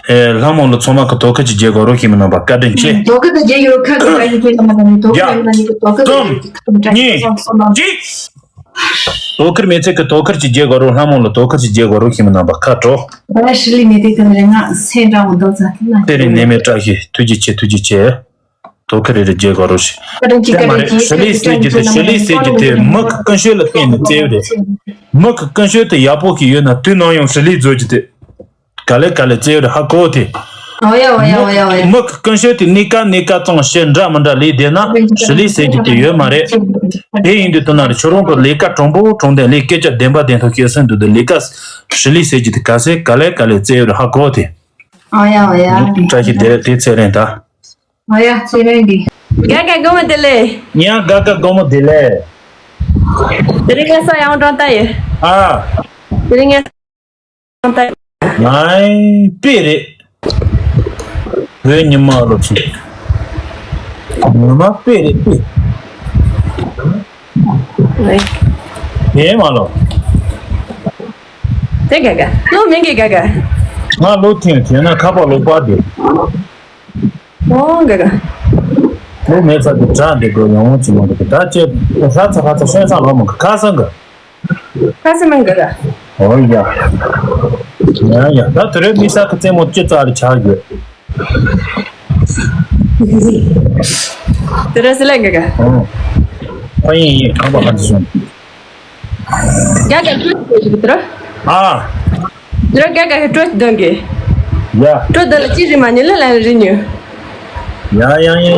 ཨེ་ལྷ་མོ་ལ་ཚང་མ་གི་དོ་ཁུར་ཅིག་རྒྱག་གོ་རོགས་ཞེས་མི་རྣམ་པ་བཀའ་དྲིན་ཆེ། དོ་ཁུར་དེ་རྒྱག་ཡོད་ཁ་གི་བཀའ་ཡིན་གྱི་ལ་མ་དང་ནི་དོ་ཁུར་ཡ་ཡིན་ན་ནི་གི་དོ་ཁུར་དེ་རྩོམ། རྒྱག་གི་ཁ་གི་བཀའ་ཡིན་གྱི་ལ་མ་དང་ནི་གཉིས། གཅིག། དོ་ཁུར་མེད་ཚེ་གི་དོ་ཁུར་ཅིག་རྒྱག་གོ་རོགས་ལྷ་མོ་ལ་དོ་ཁུར་ཅིག་རྒྱག་གོ་རོགས་ཞེས་མི་རྣམ་པ་ཁ་དྲོ། ད་ཧྲི་ལི་མེ་དེ་དེ་ནས་ང་སེམས་ཀྲང་བོ་དོ་ཚ་ཐི་ན་དེ་རིང་ནད་མེད་བཀྲ་ཤིས་ཐུགས་རྗེ་ཆེ་ཐུགས་རྗེ་ཆེ། དོ་ཁུར་རེ་རེ་རྒྱག་དགོས་རོགས་ཞེས། དེ་མ་རེད་ཧྲི་ལི་ཟེར་རྒྱུ་དེ་ཧྲི་ལི་ཟེར་རྒྱུ་དེ་མི་གི་ཀུན་སྤྱོད་ལ་བརྟེན་ནས་བཙལ་བ་རེད། མི་གི་ཀུན་སྤྱོད་དེ་ཡག་པོ་ཞིག་ཡོད་ན་དུས་ནམ་ཡང་ཞི་ལིས་བཟོ་རྒྱུ་དེ། ག་ལེ་ག་ལེ་བཙལ་ཡོད་རེད་ཧ་གོ་དེ། ཨོ་ཡ་ཨོ་ཡ་ཨོ་ཡ་ཨོ་ཡ། མི་གི་ཀུན་སྤྱོད་དེ་གནས་ཀ་གནས་ཀ་ཙང་བཤད་འདྲ་མི་འདྲ་ལས་བསྡད་ན་ཞི་ལིས་ཟེར་རྒྱུ་དེ་ཡོད་མ་རེད། དེ་ཡིན་དུས་དོན་ན་རེ་ཁྱོད་རང་གི་ལས་ཀ་དྲང་པོ་དྲང་བདེན་ལས་སྐད་ཆ་བདེན་པ་བདེན་ཐོག་བཤད་སྲོལ་འདུག་དེ་ལས་ཀ་ཞི་ལིས་ཟེར་རྒྱུ་དེ་ག་ཚད་ག་ལེ་ག་ལེ་བཙལ་ཡོད་རེད་ཧ་གོ་དེ། ཨོ་ཡ་ཨོ་ཡ། བཀྲ་ཤིས་བདེ་ལེགས་དེ་ཚེ་རིང་ད། ཨོ་ཡ་ཚེ་རིང་འདི། དགའ་དགའ་དགོང་མོ་བདེ་ལེགས། ཡང་དགའ་དགའ་དགོང་མོ་བདེ་ལེགས། དེ་རིང་ངའི་ས་ཡང་འགྲོ་ལྟ་ཡོད། ཨ། དེ་རིང་ངའི་ས་ཡང་ལྟ་ཡོད། ངའི་དཔེ་རེད། བོད་ཉི་མ་ལོ་ཚོ། ཉི་མ་དཔེ་རེད་དཔེ། ངའི་དེ་མ་ལོ། དེ་དགའ་དགའ་ལོ་མིང་གི་དགའ་དགའ། ང་ལོ་ཐེངས་དེ་ན་ཁ་པར་ལོ་པར་དེ། ཨོ་དགའ་དགའ། ལོ་མེད་ཚ་གི་དྲག་འདི་དགོས་ཡོང་ངོ་ཅི་མ་འདུག་ད་ཅེ་ཧ་ཚ་ཧ་ཚ་ཤོན་ཚ་ལོ་མ་གི་ཁ་སང་གི། ཁ་སང་མ་དགའ་དགའ། ཨོ་ཡ། ཡ་ཡ་ད་དུ་རེ་མི་ས་གི་རྩེ་མོ་ཅི་ཙ་རེ་ཆགས་དགོས། དེ་རེ་སི་ལེ་དགའ་དགའ། ཨོ། ཨ་ཡིན་ཡིན་ཁང་པ་ཁ་ཚ་སོང་། རྒྱ་གར་ཁྱོད་ཀྱི་དེ་ར། ཨ། དེ་ར་རྒྱ་གར་ཁྱོད་ཀྱི་དོན་གི། ཡ། ཁྱོད་དོན་ལ་ཅི་རི་མ་ཉི་ལ་ལ་རི་ཉུ། ཡ་ཡ་ཡ།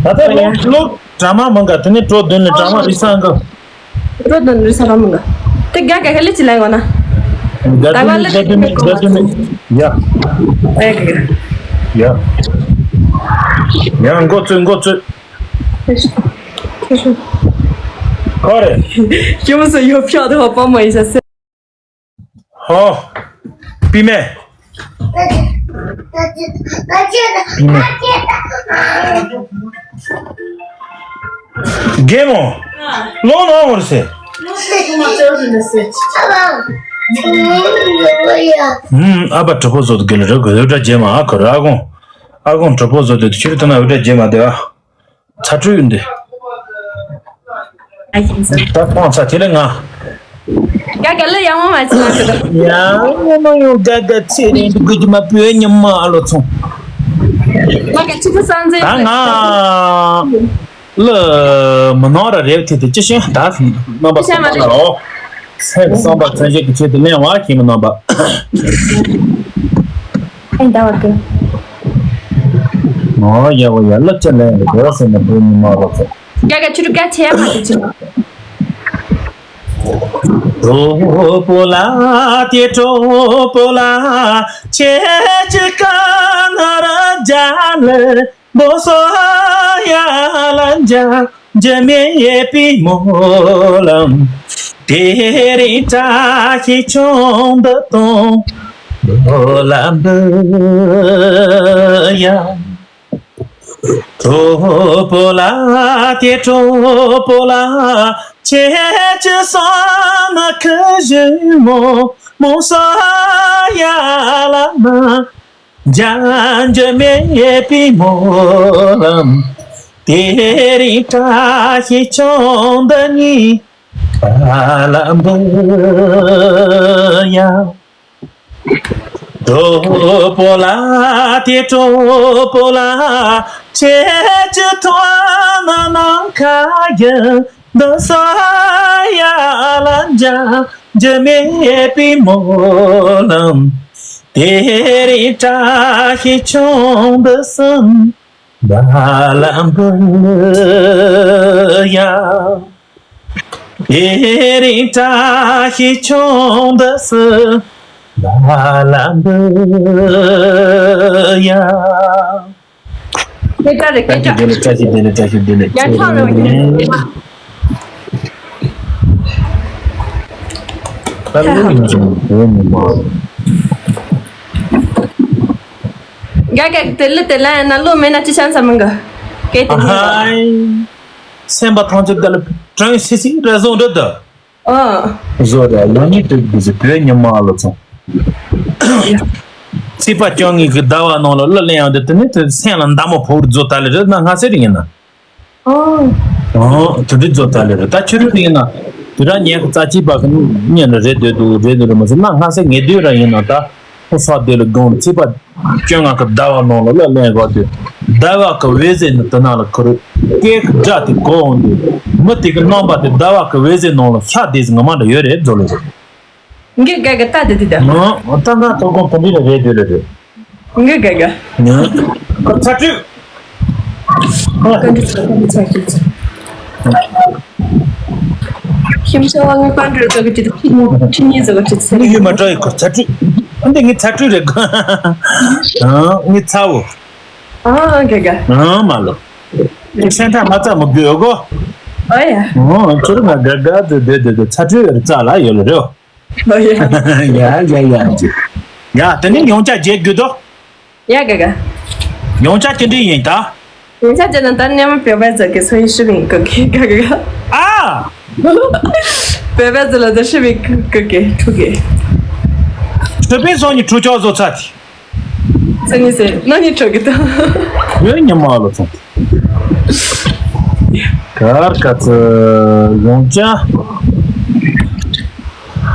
ད་ལྟ་ལོ་ལོ་གྲ་མ་མང་ག་དེ་ནས་ཁྱོད་དོན་ལ་གྲ་མ་རི་སང་ག། ཁྱོད་དོན་རི་སང་ར་མང་ག། དེ་རྒྱ་གར་ཁ་ལི་ཅི་ལ་ཡོང་ན། རྒྱ་དུ་མི་རྒྱ་དུ་མི་རྒྱ་དུ་མི། ཡ། ཨེ་གི། ཡ། ཡ་འགོ་ཚུགས་འགོ་ཚུགས། ཁོ་རེ། ཁྱོད་མོ་སོ་ཡོ་ཕྱོགས་དུ་བ་པ་མ་ཡིན་ས་སེ། ཧོ། པི་མེ། པི་མེ། རྒན་མོ། ལོང་ནོ་མོར་སེ། ཨུམ་ཨ་ཕ་གྲོགས་པོ་བཟོ་དུ་གེ་ལ་ར་གོ་འུ་དྲ་རྗེས་མ་ཨ་ཁོ་ར་ཨ་ཁོང་། ཨ་ཁོང་གྲོགས་པོ་བཟོ་དུ་ཆུ་རི་ཐོན་ན་འུ་དྲ་རྗེས་མ་དེ་ཨ། ཚ་དྲོད་འདི། ཨ་ཡིན་ས། ད་ཁོང་ཚ་དེ་ལས་ང་། དགའ་དགའ་ལ་ཡང་མ་མ་ཅི་མ་ཅི་དང་། ཡང་མ་མ་ཡོང་དགའ་དགའ་ཚེ་རིང་འདི་དགོས་ཀྱི་མ་བོད་ཉི་མ་ཨ་ལོ་ཚོང་། དགའ་དགའ་ཆི་ཁུ་སང་ཚེ། ད་ང་། ལ་མི་ནོར་ར་རེབ་ཐེ་ཐེ་ཅི་ཤེས་ད་རྣམ་པ་ཅི་ཤེས་མ་ཚང་མ་ལ་རོ། སེམས་བསམ་པ་མཚན་བཞི་གི་ཆེད་དུ་གླེང་བ་ཁྱེད་མི་རྣམ་པ། ཨེ་ད་བར་དུ། ཨོ་ཡ་ཨོ་ཡ་ལབ་ཅི་ལབ་ཡ་འདི་གོ་སེ་ན་བུ་མི་མ་རོགས་སོ། རྒྱ་ག་ཆུ་རུ་ག་ཆེ་ཡ་མ་དེ་ཆུ། གྲོགས་པོ་ལ་དེ་གྲོགས་པོ་ལ་ཁྱེད་ཀྱི་ཀ་ན་ར་རྒྱ་ལ་བོ་སོ་ཡ་ལ་འཇའ་འཇའ་མེད་པའི་སྨོན་ལམ། དེ་རིང་བཀྲ་ཤིས་ཆུང་འདི་དང་ལ་འབུལ་ཡ། གྲོགས་པོ་ལ་དེ་གྲོགས་པོ་ལ་ཁྱེད་ཀྱི་སང་ན་ཁུ་བཞི་མོ་མོ་སོ་ཡ་ལ་ན། འཇམ་འཇམ་མེད་པའི་སྨོན་ལམ། དེ་རིང་བཀྲ་ཤིས་ཆུང་འདི་ཉིད་ལ་འབུལ་ཡ། གྲོགས་པོ་ལ་དེ་གྲོགས་པོ་ལ་ཁྱེད་ཀྱི་ཐོག་ན་ནམ་མཁའ་ཡི་འདི་ས་ཡ་ལ་འཇམ་འཇམ་མེད་པའི་སྨོན་ལམ། དེ་རིང་བཀྲ་ཤིས་ཆུང་འདི་གསུམ་ལ་འབུལ་ཡ། དེ་རིང་བཀྲ་ཤིས་ཆུང་འདི་གསུམ་ལ་འབུལ་ཡ། སྐད་གྲགས་རེད་སྐད་གྲགས། བཀྲ་ཤིས་བདེ་ལེགས་བཀྲ་ཤིས་བདེ་ལེགས། ཡར་ཐང་རེད་བ། ད་ལོ་ཡིན་ཀྱང་བོད་མི་མང་། རྒྱ་སྐད་དེ་ལི་དེ་ལ་ཡིན་ན་ལོ་མེད་ན་ཅི་ཤང་ས་མི་འགའ། སྐད་དེ་ཨ་ཧའི། སེམས་པ་ཐང་ཆུ་དེ་ལ་དྲན་སི་སི་ར་བཟུང་འདྲ་དུ། ཨ། བཟོ་ར་ལོ་ཉིས་དྲུག་གི་ཟི་བོད་ཉི་མ་ལོ་ཚོང་། ཚིག་པ་སྐྱོ་ངེས་ཀྱི་ཟླ་བ་ནང་ལ་གླུ་ལེན་ཡང་དེ་དེ་ནི་དེ་སེམས་ལ་མདའ་མོ་ཕོག་རུ་བཟོ་ད་ལེ་རེད་ན་སྔ་སེ་རེད་ཡིན་ན། ཨོ། ཨོ། དེ་འདྲ་བཟོ་ད་ལེ་རེད་ད་ཆུ་རུ་རེད་ཡིན་ན། དེ་ར་ཉལ་གི་རྩ་ཆིབ་པ་གི་གཉེན་ལ་རེད་འདོད་འདུག་རེད་འདོད་རེད་མ་ཟེར་ན་སྔ་སེ་ངེས་དུས་ར་ཡིན་ན་ད། ཁོ་ས་དེ་ལ་དགོངས་ཚེས་པ་བཅོ་ལྔ་གི་ཟླ་བ་ནང་ལ་ལ་ལན་བར་དུ། ཟླ་བ་གི་འོད་ཟེར་ནི་དེ་ན་ལ་ཁུར། སྐད་ཀྱི་སྒྲ་དེ་གོ་འོང་དུས། མི་དེ་གི་རྣམ་པ་དེ་ཟླ་བ་གི་འོད་ཟེར་ནང་ལ་ཤ་དེ་ཟིག་ངོ་མ་འདྲ་ཡོད་རེད་བཟོ་ལེ་རེད། འགི་དགའ་དགའ་ལྟ་དེ་དེ་ད། ང་ད་ང་ཐོག་གོང་དེ་འདྲ་རེད་རེད་རེད་རེད། འགི་དགའ་དགའ། ང་ཁོ་ཚ་དྲོད། བཀའ་འདྲི་ཚ་བཀའ་འདྲི་ཚ་ཁྱེད་ཚ། ཁྱིམ་ཚང་བ་ངའི་བཀའ་འདྲི་ཚ་གི་ཅི་ཐུབ་ཁྱི་མོ་ཁྱི་གཉིས་ཚ་གི་ཅི་ཚ། ངའི་ཡུལ་མ་དྲག་ཡི་ཁོ་ཚ་དྲོད། འདི་ངའི་ཚ་དྲོད་རེད་གོ། ཨང་ངའི་ཚ་བོ། ཨང་དགའ་དགའ། ཨང་མ་ལོ། སེམས་ཐག་མ་ཚ་མི་དགོས་གོ། ཨོ་ཡ། ཨང་ཁྱོད་ང་དགའ་དགའ་དེ་དེ་དེ་དེ་ཚ་དྲོད་རེད་ཚ་ལ་ཡོད་ལ་རེད། ཡ་ཡ་ཡ་ཡ། ཡ་དེ་ནི་ཡོང་ཆ་བརྗེད་དགོས་དོ། ཡ་དགའ་དགའ། ཡོང་ཆ་ཅི་འདྲ་ཡིན་ད། ཡོང་ཆ་བརྗེད་ན་ད་ནས་མ་བོད་པའི་ཚོ་གི་སོ་ཡི་ཧྲི་བིང་ཀུ་ཀི་དགའ་དགའ། ཨ། བོད་པའི་ཚོ་ལ་ད་ཧྲི་བིང་ཀུ་ཀི་ཕྲུ་གུ། ཧྲི་བིང་སོང་ཉི་ཕྲུ་ཅོག་བཟོ་ཚར་དེ། སང་ཉིན་ཟེར་ན་ནི་ཆོག་གི་ད། ཡོད་ཉི་མ་ལོ་ཚོང་། གར་ག་ཚོད་ཡོང་ཅ།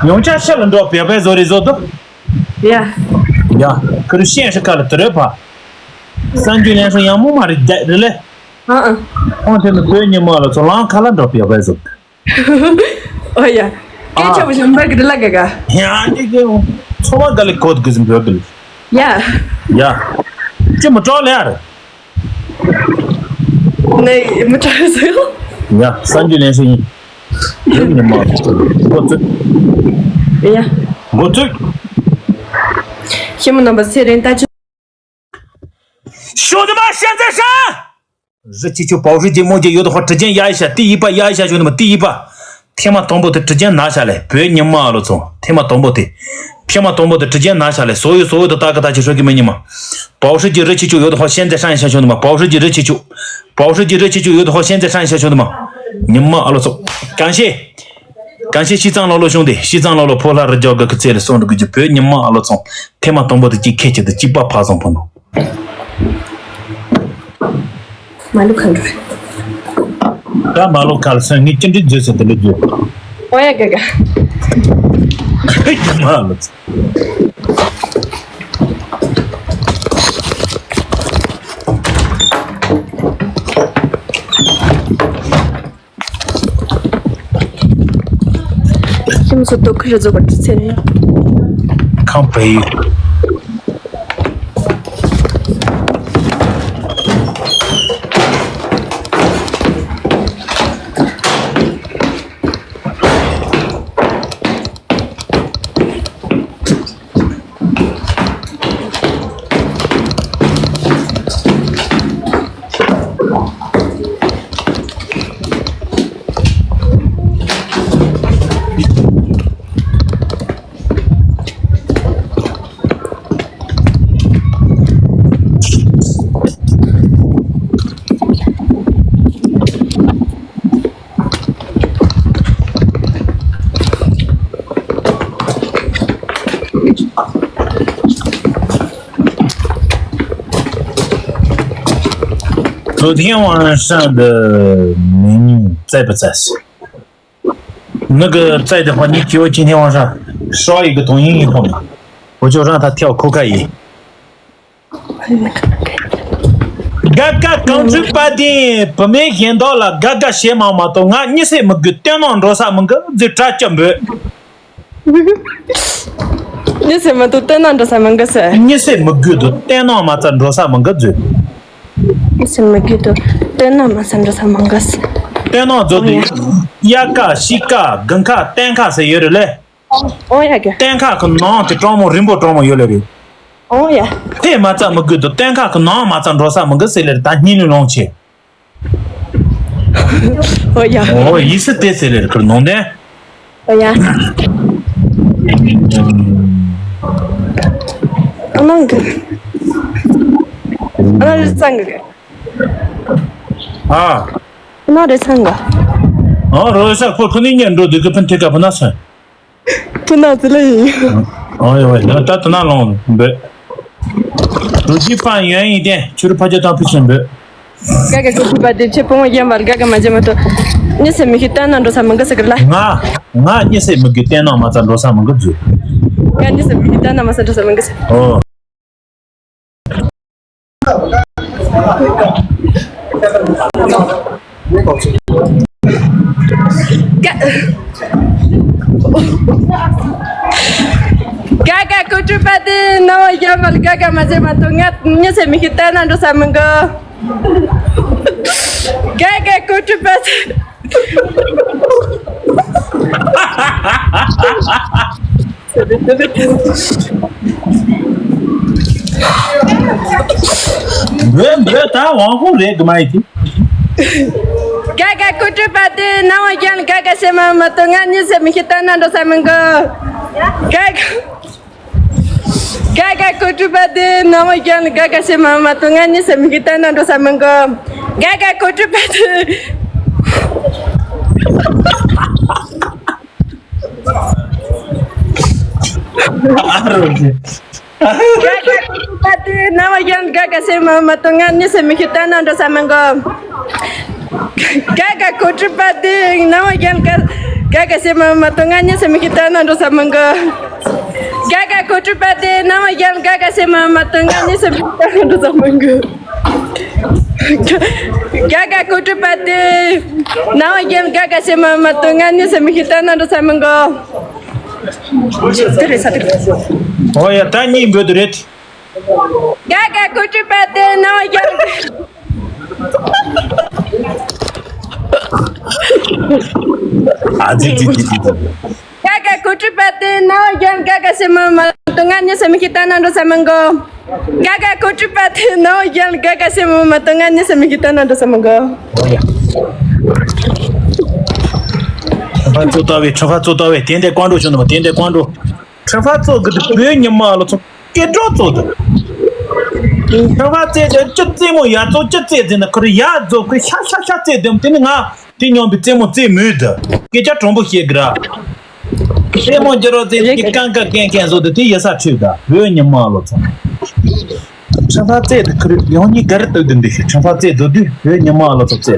ཡོང་ཅ་ཤ་ལ་འགྲོ་བེ་བེ་བཟོ་རེ་བཟོ་དོ། ཡ། ཡ། ཁུ་རུ་ཤེས་ཧྲི་ཀ་ལ་དུ་རེ་ཕ། གསར་འགྱུར་ལན་སོང་ཡང་མོ་མ་རེ་རྒྱ་རེ་ལེ། ཨ་ཨ། ཁོང་དེ་ནི་བོད་ཉི་མ་ལོ་ཚོ་ལང་ཁ་ལ་འགྲོ་བེ་བེ་བཟོ། ཨོ་ཡ། སྐད་ཆ་བ་ཞིག་འབའ་གི་ལ་ག་ག་ཡང་ཨ་ཅེ་ཀེ་ཚོ་བ་ག་ལེ་གོ་དགོས་ཟིན་བོད་གི་ལ། ཡ། ཡ། ཅི་མི་སྤྲོ་ལེ་ཨ་རེ། ནས་མི་སྤྲོ་ཟེར་ཡོ། ཡ་སང་རྒྱུ་ལེན་ཤེས་ཡིན། ཡོད་ནི་མ་འགོ་ཚུགས། ཡ། འགོ་ཚུགས། ཤེས་མི་རྣམ་པ་ཚེ་རིང་ལྟ་ཅི། ཤོ་དུ་མ་ཤན་ཚེ་ཧྲན། རི་ཆི་ཆུ་པའོ་ཧྲི་ཇི་མོ་ཇི་ཡོད་དོ་ཧོ་དྲི་ཅན་ཡ་ཡི་ཤ་ཏི་ཡི་པ་ཡ་ཡི་ཤ་ཞུ་ནི་མ་ཏི་ཡི་པ། ཐེངས་མ་དང་པོ་དེ་དྲི་ཅན་ན་ཤ་ལེ་བོད་ཉི་མ་ཨ་ལོ་ཚོ་ཐེངས་མ་དང་པོ་དེ། ཐེངས་མ་དང་པོ་དེ་དྲི་ཅན་ན་ཤ་ལེ་སོ་ཡོ་སོ་ཡོ་དོ་ཏ་ཀ་ཏ་ཆི་ཧྲོ་གི་མི་ཉི་མ། པའོ་ཧྲི་ཇི་རི་ཆི་ཆུ་ཡོད་དོ་ཧོ་ཤན་ཚེ་ཧྲན་ཡི་ཤ་ཞུ་ནི་མ་པའོ་ཧྲི་ཇི་རི་ཆི་ཆུ། པའོ་ཧྲི་ཇི་རི་ཆི་ཆུ་ཡོད་དོ་ཧོ་ཤན་ཚེ་ཧྲན་ཡི་ཤ་ཞུ་ནི་མ། ཉི་མ་ཨ་ལོ་ཚོ། གང་ཤེས། གང་ཤེས་ཤི་ཙང་ལོ་ལོ་བྱུང་སྟེ་ཤི་ཙང་ལོ་ལོ་ཕོ་ལྷ་རི་རྒྱ་གི་ཁི་ཚེ་ལ་སོང་འགྲོ་གི་ཅི་བོད་ཉི་མ་ཨ་ལོ་ཚོ། ཐེངས་མ་དང་པོ་དེ་གཅིག་ཁེ་ཆེ་དེ་གཅིག་པ་ཕ་སོང་ཕོ་ནོ། མ་ལུ་ཁ་འགྲོ། ད་མ་ལོ་ཁ་ལ་སོན་ངས་ཅི་འདྲི་བརྗོད་ཟེར་དེ་འདྲི་བརྗོད། ཨོ་ཡ་ག་ག་ཁྱི་མ་ལོ། ཁྱིམ་སུ་དུ་ཁུ་རུ་ཛོ་ག་ཏི་ཚེ་རེད། ཁང་པའི། ཐུའུ་ཐེན་ཝང་ཧྲན་དུ་མེ་ཉུང་བཙལ་པ་བཙལ་སོང་། ནུ་གི་བཙལ་དེ་ཕ་ཉིད་ཀྱི་འོ་ཅི་ཐེན་ཝང་ཧྲན་ཧྲོ་ཡི་གི་དོན་ཡིན་ཡིན་ཕོ་མ། འོ་ཅོ་རང་ད་ཐེའོ་ཁོ་ཁ་ཡིན། དགའ་དགའ་གངས་ཕྲུག་པ་དེ་བུད་མེད་གཞན་དག་ལ་དགའ་དགའ་བྱེད་མང་མ་གཏོགས་ང་གཉིད་སད་མི་དགོས་བསྟན་ནང་འགྲོ་ས་མི་དགའ་རྫུ་དྲ་སྐྱ་འབོད། གཉིད་སད་མི་འདུག་བསྟན་ནང་འགྲོ་ས་མི་དགའ་ཟེར། གཉིད་སད་མི་དགོས་འདུག་བསྟན་ནང་མ་རྩ་འགྲོ་ས་མི་དགའ་རྫུ། གཉིད་སད་མི་དགོས་འདུག་བསྟན་ནང་མ་རྩ་འགྲོ་ས་མི་དགའ་ཟེར། བསྟན་ནང་རྫུ་དེ། དབྱར་ཁ་དཔྱིད་ཁ་དགུན་ཁ་སྟོན་ཁ་ཟེར་ཡོད་རེད་ལེ། ཨོ་ཡ་གི། སྟོན་ཁ་གི་ནང་དེ་གྲང་མོ་རིང་པོ་གྲང་མོ་ཡོད་ལེ་རེད། ཨོ་ཡ། དེ་མ་རྩ་མི་དགོས་འདུག་སྟོན་ཁ་གི་ནང་མ་རྩ་འགྲོ་ས་མི་དགའ་ཟེར་ལེ་རེད་ད་སྙིང་ལུས་ལོང་ཆེ། ཨོ་ཡ། ཨོ་ཡིན་སྲིད་དེ་ཟེར་ལེ་རེད་ཁུར་ནང་དེ། ཨོ་ཡ། ཨ་ནང་གི། ཨ་ནང་རི་ཚང་གི། ཨ། ཨ་ནང་རི་ཚང་གི། ཨ་རོ་ས་ཁོ་ཁོ་ནི་ཉན་འགྲོ་དུས་ཀི་ཕན་ཐེ་ཀ་ཕུ་ན་སོན། ཕུ་ན་ཙི་ལ་ཡིན། ཨོ་ཡ་ཝེ་ན་ད་ད་ན་ལོང་འབོད། རུ་ཅི་པང་ཡོན་ཡིན་ཏེ་ཆུ་རུ་ཕ་ཇ་དང་ཕུ་སོན་འབོད། ག་ག་ག་ཕུ་པ་དེ་ཆེ་ཕུ་མོ་ཡན་པར་ག་ག་མ་ཇེ་མ་ཏོ། གཉིད་སད་མི་ཤེས་བསྟན་ན་འགྲོ་ས་མི་འགི་ཟེར་གི་ལ། ང་ང་གཉིད་སད་མི་དགོས་བསྟན་ན་མ་ཚད་འགྲོ་ས་མི་འགི་ཟེར། ང་གཉིད་སད་མི་ཤེས་བསྟན་ན་མ་ཚད་འགྲོ་ས་མི་འགི་ཟེར། ཨོ། ག་ག་གོ་ཁྲུ་པ་དེ་ནང་བ་ཡར་མར་ག་ག་མ་བྱེད་མ་ཐུབ། ང་གཉིད་སད་མི་ཤེས་བསྟན་ན་འགྲོ་ས་མི་འགི། ག་ག་གོ་ཁྲུ་པ་དེ། འབོད་འབོད་ད་དབང་ཧོ་རེད་གི་མ་ཡིན་གི། ག་ག་གོ་ཁྲུ་པ་དེ་ནང་བ་ཡར་ག་ག་བྱེད་མ་མ་ཐུབ། ང་གཉིད་སད་མི་ཤེས་བསྟན་ན་འགྲོ་ས་མི་འགི། ག་ག་ག་ག་གོ་ཁྲུ་པ་དེ་ནང་བ་ཡར་ག་ག་བྱེད་མ་མ་ཐུབ། ང་གཉིད་སད་མི་ཤེས་བསྟན་ན་འགྲོ་ས་མི་འགི། ག་ག་གོ་ཁྲུ་པ་དེ། ཨ་རོ་ཅི། ག་ག་གོ་ཁྲུ་པ་དེ་ནང་བ་ཡར་ག་ག་བྱེད་མ་མ་ཐུབ། ང་གཉིད་སད་མི་ཤེས་བསྟན་ན་འགྲོ་ས་མི་འགི། ག་ག་གོ་ཁྲུ་པ་དེ་ནང་བ་ཡར་ག་ག་བྱེད་མ་མ་ཐུབ། ང་གཉིད་སད་མི་ཤེས་བསྟན་ན་འགྲོ་ས་མི་འགི། ག་ག་གོ་ཁྲུ་པ་དེ་ནང་བ་ཡར་ག་ག་བྱེད་མ་མ་ཐུབ། ང་གཉིད་སད་མི་ཤེས་བསྟན་ན་འགྲོ་ས་མི་འགི། ག་ག་གོ་ཁྲུ་པ་དེ་ནང་བ་ཡར་ག་ག་བྱེད་མ་མ་ཐུབ། ང་གཉིད་སད་མི་ཤེས་བསྟན་ན་འགྲོ་ས་མི་འགི། དེ་རེད་ས་དེ། ཨོ་ཡ་ད་གཉིད་འབོད་དེ་རེད། ག་ག་གོ་ཁྲུ་པ་དེ་ནང་བ་ཡར། ཨ་ཙི་ཙི་ཙི་ཙི། ག་ག་གོ་ཁྲུ་པ་དེ་ནང་བ་ཡར་ག་ག་བྱེད་མ་མ་ཐུབ། ང་གཉིད་སད་མི་ཤེས་བསྟན་ན་འགྲོ་ས་མི་འགི། ག་ག་གོ་ཁྲུ་པ་དེ་ནང་བ་ཡར་ག་ག་བྱེད་མ་མ་ཐུབ། ང་གཉིད་སད་མི་ཤེས་བསྟན་ན་འགྲོ་ས་མི་འགི། ཁྲ་ཕ་ཙོ་ལྟ་བའི་ཁྲ་ཕ་ཙོ་ལྟ་བའི་དེ་འདྲ་ཀོང་ཀྲོ་བྱུང་ནི་མ་དེ་འདྲ་ཀོང་ཀྲོ། ཁྲ་ཕ་ཙོ་གི་དུ་བོད་ཉི་མ་ལོ་ཚོ་སྐད་གྲོགས་ཙོ་དུ། ཁྲ་ཕ་ཙེ་དེ་ཅི་ཙེ་མོ་ཡ་ཙོ་ཅི་ཙེ་ཟེར་ན་ཁོ་རི་ཡ་ཙོ་ཁོ་ཤ་ཤ་ཤ་ཙེ་དུམ་དེ་ནི་ང་དེ་སྙོམས་པའི་ཙེ་མོ་ཙེ་མོས་དུ་སྐད་ཆ་དྲང་པོ་བཤད་གི་ར། ཙེ་མོ་ཇི་རོ་ཙེ་ཀི་ཀང་ཀ་ཀན་ཀན་ཙོ་དུ་དེ་ཡ་ས་ཁྲིད་ད་བོད་ཉི་མ་ལོ་ཚོ། ཁྲ་ཕ་ཙེ་དུ་ཁོ་རི་ཡང་ཉི་ག་རི་དུ་དུ་འདི་ཤི་ཁྲ་ཕ་ཙེ་དུ་དུ་བོད་ཉི་མ་ལོ་ཚོ་ཙེ།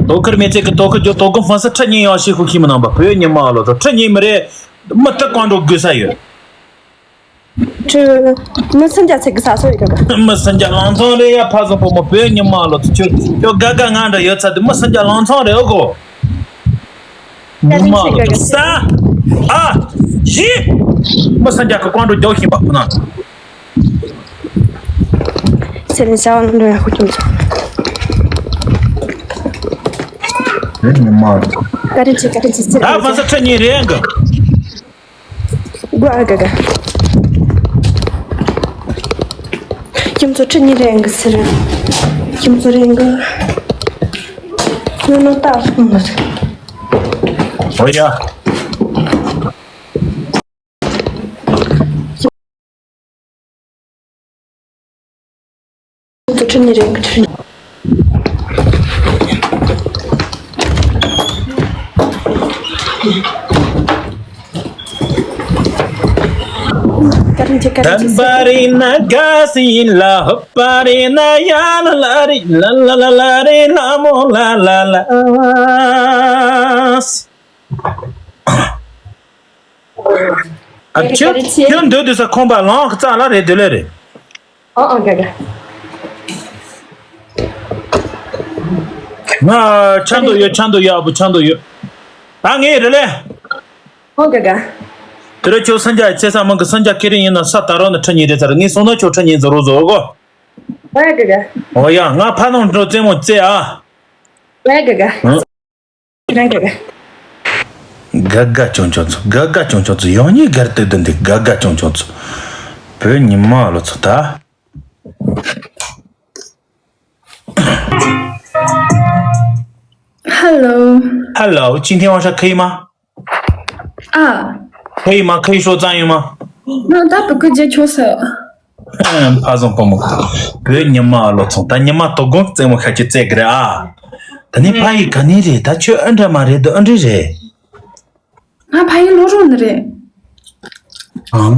དོ་ཁུར་མེ་ཚེ་གི་དོ་ཁུར་ཇོ་དོ་དགོང་ཧྥང་སི་ཁྲི་ཉིན་ཡང་ཤི་ཁུ་ཁྱི་མི་ནང་པ་བོད་ཉི་མ་ལོ་ཚོ་ཁྲི་ཉིན་མི་རེད། མི་ཐི་ཀོང་ཀྲོ་དགོས་ས་ཡོད། ཁྲི་མི་སུན་ཇ་ཚེ་གི་ས་སོ་ཡི་ག་ག་མི་སུན་ཇ་ལང་ཚང་རེད་ཡ། ཕ་སོང་པོ་མོ་བོད་ཉི་མ་ལོ་ཚོ་ཁྱོད་ཁྱོད་དགའ་དགའ་ང་འདྲ་ཡོད་ཚ་དུ་མི་སུན་ཇ་ལང་ཚང་རེད་ཨོ་གོ། ཉི་མ་ལོ་ཚོ་ས། ཨ། ཞི། མི་སུན་ཇ་གི་ཀོང་ཀྲོ་རྒྱོག་བཞིན་པ་ཁོ་ན། ཚེ་རིང་བྱ་བ་ནང་འགྲོ་ཡག་ཁུ་ཁྱུང་ཚོ། ཉི་མ། བཀའ་དྲིན་ཆེ་བཀའ་དྲིན་ཆེ་ཚེ་རིང་། ད་ཕ་ས་ཁྲི་གཉིས་རེད་ཨང་གི། དགོས་ཨ་ག་ག་ཁྱུང་ཚོ་ཁྲི་གཉིས་རེད་ཨང་གི་ཚེ་རིང་། ཁྱུང་ཚོ་རེད་ཨང་གི། ནོ་ནོ་ཏ་ཧུང་ལ། ཨོ་ཡ། ཁྲི་ནས་རེད་ཁྲི། ཀ་རིན་ཆེ་ཀ་རིན་ཆེ། དམ་པ་རེད་ན་དགའ་སི་ལ་ཧུབ་པ་རེད་ན་ཡ་ལ་ལ་རེད་ལ་ལ་ལ་ལ་རེད་ལ་མོ་ལ་ལ་ལ། ཨ་ཁྱོད་ཁྱོད་འདོད་དུས་ས་ཁོམ་པ་ལང་རྩ་ལ་རེད་འདོད་ལེ་རེད། ཨ་ཨ་ག་ག་ང་ཆ་འདོད་ཡོད་ཆ་འདོད་ཡོད་ཨ་བུ་ཆ་འདོད་ཡོད། ད་ངས་རེད་ལེ། ཨ་ག་ག་དེ་ར་ཁྱོད་སན་ཇ་ཚེ་ས་མང་གི་སན་ཇ་ཁེ་རིང་ཡིན་ན་ས་ད་རོ་ནི་ཁྲི་ཉིན་རེད་ཚར་ངས་སོང་ན་ཁྱོད་ཁྲི་ཉིན་ཛི་རོ་ཛི་རོ་གོ། ཨ་ག་ག་ཨོ་ཡ་ང་ཕ་ནང་འགྲོ་རྩེད་མོ་རྩེ་ཨ། ཨ་ག་ག་ཨ། རང་གི་རེད། དགའ་དགའ་བྱུང་བྱུང་ཚོ་དགའ་དགའ་བྱུང་བྱུང་ཚོ་ཡང་ཉིད་དགར་སྟེ་བདུན་འདི་དགའ་དགའ་བྱུང་བྱུང་ཚོ། བོད་ཉི་མ་ལོ་ཚོ་ད། ཧ་ལོ། ཧ་ལོ་ཅིན་ཐེ་ཝང་ཧྲ་ཁེ་ཡི་མ། ཨ། ཁེ་ཡི་མ་ཁེ་ཡི་ཧྲོ་ཙང་ཡི་མ། ང་ད་བུ་ཁུ་རྗེ་ཁྱོད་ཟེར། ཕ་བཟང་བུ་མོ། བོད་ཉི་མ་ལོ་ཚོང་ད་ཉི་མ་དོ་དགོང་རྩེད་མོ་ཤ་ཅི་རྩེད་གི་རེད་ཨ། ད་ནི་ཕ་ཡི་ག་ནི་རེད་ད་ཁྱོད་ཨ་འདྲ་མ་རེད་འདི་ཨ་འདྲ་རེད། ང་ཕ་ཡི་ལོ་རོ་ནི་རེད། ཨ་མ།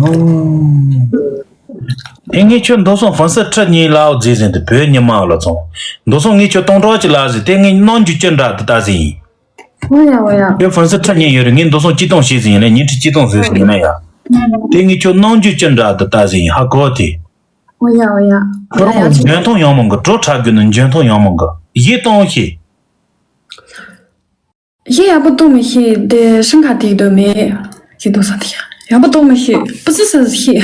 དེ་ངས་ཁྱོད་མདོ་སོང་ཧྥན་སི་ཁྲི་གཉིས་ལའོ་རྫས་ཟིན་དུ་བོད་ཉི་མ་ལ་ཚོང་། མདོ་སོང་ངས་ཁྱོད་སྟོང་ཕྲག་གཅིག་ལ་ཟིན་དེ་ངས་གནང་རྒྱུ་ཅི་འདྲ་དུ་ལྟ་ཟིན་ཡིན། འོ་ཡ་འོ་ཡ། ཁྱོད་ཧྥན་སི་ཁྲི་གཉིས་ཡོད་རེད། ངས་མདོ་སོང་གཅིག་སྟོང་བྱས་ཟིན་ཡིན་ལ་ཉིན་ཁྲི་གཅིག་སྟོང་བཟོས་ཟིན་ཡིན་ན་ཡ། དེ་ངས་ཁྱོད་གནང་རྒྱུ་ཅི་འདྲ་དུ་ལྟ་ཟིན་ཡིན་ཧ་གོ་དེ། འོ་ཡ་འོ་ཡ། ཁོ་རང་འཇོན་ཐང་ཡང་མང་གི་འགྲོ་ཁྲ་རྒྱུ་ནི་འཇོན་ཐང་ཡང་མང་གི་ཡིད་གཏོང་ཤེས། ཡེ་ཡག་པོ་གཏོང་མི་ཤེས་དེ་ཧྲིན་ཁ་དེ་དོ་མེད། ཡེ་དོ་ས་དེ་ཡག་པོ་གཏོང་མི་ཤེས་པི་ཙི་ས་ཤེས།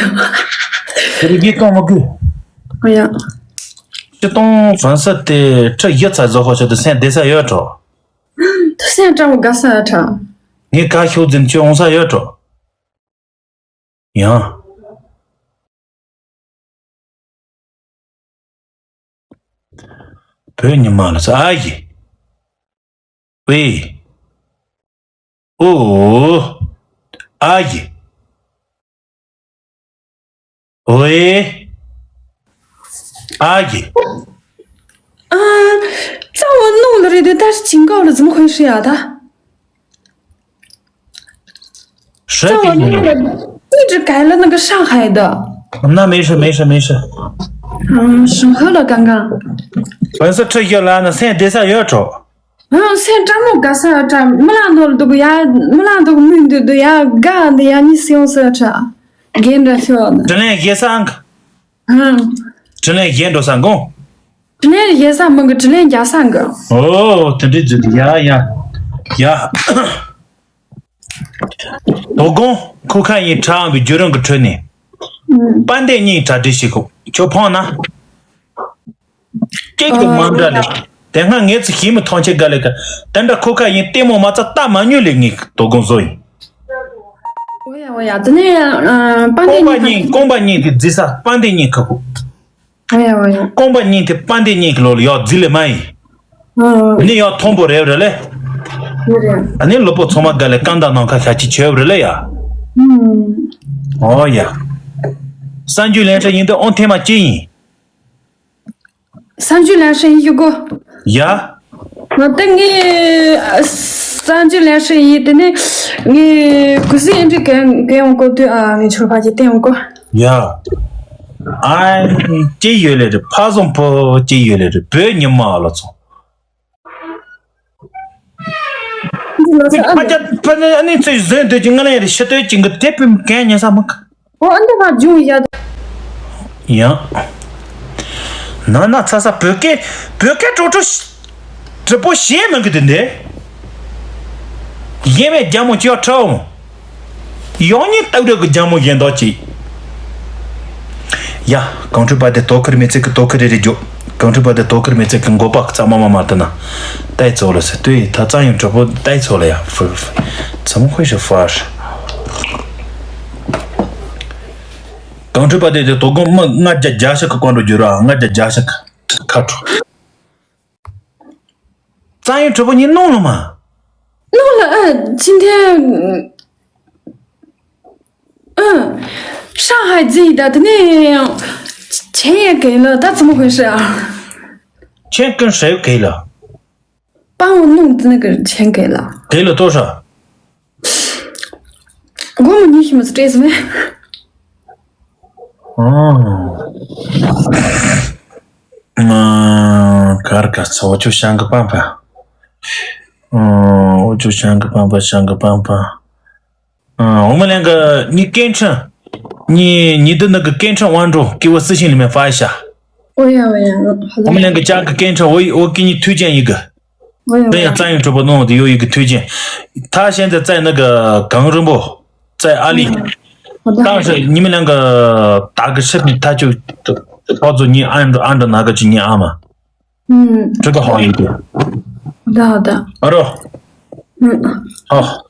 ཁྱེད་རིགས་ཀྱིས་གཏོང་མི་དགོས། ཨ་ཡ། ཅི་གཏོང་བཟང་ས་དེ་ཁྲི་ཡི་ཚ་བཟོ་ཁ་ཆ་དུ་སེམས་བདེ་ས་ཡོད་འགྲོ། དུ་སེམས་སྐྲག་མོ་དགའ་ས་ཡོད་འགྲོ། ངས་ཁ་ཤུགས་འཛིན་ཆོས་འོང་ས་ཡོད་འགྲོ། ཡང་། བོད་ཉི་མ་ལ་ས་ཨ་ཡི། ཝེ། ཨོ། ཨ་ཡི། ཝེ། ཨ་ཡི། ཨ། རྩ་བ་རྣོ་ལ་རེད་དེ་ད་ཅིང་ཀའོ་ལ་怎么回事呀？ད།谁给你？这我那个一直改了那个上海的。那没事没事没事。嗯，审核了刚刚。粉色吃药了，那现在得啥药吃？嗯，现在这么个啥这，没那多都不要，没那多没的都要干的呀，你想啥这？跟着说的。这两个三个。 ཨང་། དྲིན་ལན་གཞན་འགྲོ་ས་འགོ། དྲིན་ལན་གཞན་ས་མི་འགི་དྲིན་ལན་རྒྱག་ས་འགི། ཨོ་དེ་འདྲའི་རྫུ་འདི་ཡ་ཡ་ཡ། དོ་དགོང་ཁོ་ཁ་ཡིན་ཁྲའང་བའི་བརྒྱུད་རིམ་གི་ཁྲོད་ནས། ཨང་། དཔལ་ལྡན་གཉིས་གྲ་སྒྲིག་བྱེད་ཁོ་ཁྱོད་ཕོང་ན། སྐད་དུ་མ་འདྲ་ལས། དེ་སྔ་ངས་ཚུ་ཤེས་མི་ཐང་ཆད་དགའ་ལས་ཀ་དེ་འདྲ་ཁོ་ཁ་ཡིན་ལྟད་མོ་མ་རྩ་ལྟ་མ་མྱོང་ལས་ངས་དོ་དགོང་བཟོ་ཡིན། འོ་ཡ་འོ་ཡ་དེ་ནས་ཨ། དཔལ་ལྡན་རྐང་པ་གཉིས་གཉིས་རྐང་པ་གཉིས་དེ་རྫི་ས་དཔལ་ལྡན་གཉིས་ཁ་ཁུ། འོ་ཡ་འོ་ཡ། རྐང་པ་གཉིས་དེ་དཔལ་ལྡན་གཉིས་ཀྱི་ལོ་ལ་ཡག་རྫི་ལས་མ་ཡིན། ཨ། ཨ་ནི་ཡག་མཐོན་པོ་རེད་རེད་ལེ། རེད་རེད། ཨ་ནི་ལོ་པོ་ཚང་མ་དགའ་ལས་རྐང་དང་ནང་ཁ་ཤ་ཅི་བྱོས་རེད་ལེ་ཡ། ཨུམ། འོ་ཡ། གསར་འགྱུར་ལེན་ས་ཡིན་དུ་ཨོང་ཐེངས་མ་ཅི་ཡིན། གསར་འགྱུར་ལེན་ས་ཡིན་ཞུ་གོ། ཡ། ང་ད་ངས་གསར་འགྱུར་ལེན་ས་ཡིན་དེ་ནས་ངས་གུ་སི་ཨེ་འདྲི་གན་གན་ཡོང་གོ་དུས་ཨ་ངས་ཆོར་ཕ་གི་བསྟན་ཡོང་གོ། ཡ། ཨ་ཅི་ཡོད་ལེ་རེད་ཕ་བཟང་པོ་ཅི་ཡོད་ལེ་རེད་བོད་ཉི་མ་ལ་ཚོ། འདི་ལོ་ས་ཨ་ཕ་ཅག་ཕ་ནི་ཨ་ནི་ཚོས་བཟོས་འདོད་ཀྱི་ང་ལ་ཡ་རེ་ཤི་སྟོད་ཀྱི་འགི་དེ་བུ་གན་ཉན་ས་མི་ག་ཨོ་ཨ་འདི་ང་འབྱུང་ཡ། ཡང་། ན་ན་ཚ་ས་བོད་སྐད་བོད་སྐད་ཀྲོ་ཀྲོ་ཞིག་གྲི་པོ་ཞེས་མི་གི་དེ་འདི། ཡེ་མེད་རྒྱ་མོ་ཅི་ཡ་ཁྲའོ། ཡང་ཉིན་སྟབས་བདེ་གི་རྒྱ་མོ་ཡིན་མདོག་ཅིག་ཡ། གངས་ཁྲོད་པ་དེ་དོ་ཁུར་མི་ཚེ་གི་དོ་ཁུར་རེ་རེ་རྒྱོ། གངས་ཁྲོད་པ་དེ་དོ་ཁུར་མི་ཚེ་གི་མགོ་པ་གི་རྩ་མ་མ་མ་དུ་ན། ལྟའི་ཚོ་ལ་ཟེར་ལྟོས་ད་རྩ་ཡང་གྲོགས་པོ་ལྟའི་ཚོ་ལ་ཡ་ཧྥུ་ཧྥུ། ཚ་མོ་ཁོས་ཤི་ཧྥར། གངས་ཁྲོད་པ་དེ་དེ་དོ་དགོང་མི་ལྔ་བརྒྱ་བརྒྱ་ཞིག་གི་སྐོར་འགྲོ་རྒྱུ་ར་ལྔ་བརྒྱ་བརྒྱ་ཞིག་གི་ཁ་དྲོ། རྩ་ཡང་གྲོགས་པོ་གཉིས་ནོང་ལ་མ། ནོང་ལ་ཨ་ཅི་འདི། ཨ། ཧྲང་ཧའེ་རྫི་ཡི་ད་དེ་ནས་ཆེན་ཡ་གེ་ལ་ད་ཚ་མོ་ཧོན་ཧྲི་ཨ། ཆེན་ཀུན་ཧྲེ་གེ་ལ། པང་བོ་ནུང་དེ་ནི་གི་ཆེན་གེ་ལ། གེ་ལ་ཏོ་ཧྲ། སྒོ་མོ་ཉི་ཤི་མི་སི་ཏྲེས་མེ། ཨང་། གར་གར་ཚོ་ཆུ་ཤང་གི་པང་པ། ཨང་། འུ་ཆུ་ཤང་གི་པང་པ་ཤང་གི་པང་པ། ཨང་། འོ་མ་ལན་གི་ཉི་སྐད་འཕྲིན། ཉི་ཉི་དུ་ནི་གི་སྐད་འཕྲིན་དབང་འགྲོ་ཀི་བ་སི་ཤིང་ལི་མེ་ཧྥ་ཡ་ཤ། ཨོ་ཡ་ཨོ་ཡ། འོ་མ་ལན་གི་ཅག་གི་སྐད་འཕྲིན་འོ་ཡི་འོ་ཀི་ཉི་ཐུའུ་ཅན་ཡི་གི། ཨོ་ཡ་ཨོ་ཡ། དེ་ཡང་རྩ་ཡང་གྲུབ་པ་ནོ་དེ་ཡོ་ཡི་གི་ཐུའུ་ཅན། ཐ་ཤན་དེ་རྩ་ནི་གི་གངས་རིན་པོ། རྩ་ཨ་ལི། ཨོ་ཡ། ཨོ་ད། ད་ཤ་ཉི་མ་ལན་གི་ད་གི་ཤི་ཐ་ཆུ། ཐོ་ཚོ་ཉི་ཨ་འདྲ་ཨ་འདྲ་ན་གི་ཆུ་ཉི་ཨ་མ། ཨུམ། ཁྲི་ཀ་ཧོ་ཡིན་ཏེ། ཧོ་ད་ཧོ་ད། ཨ་རོ། ཨུམ། ཨོ།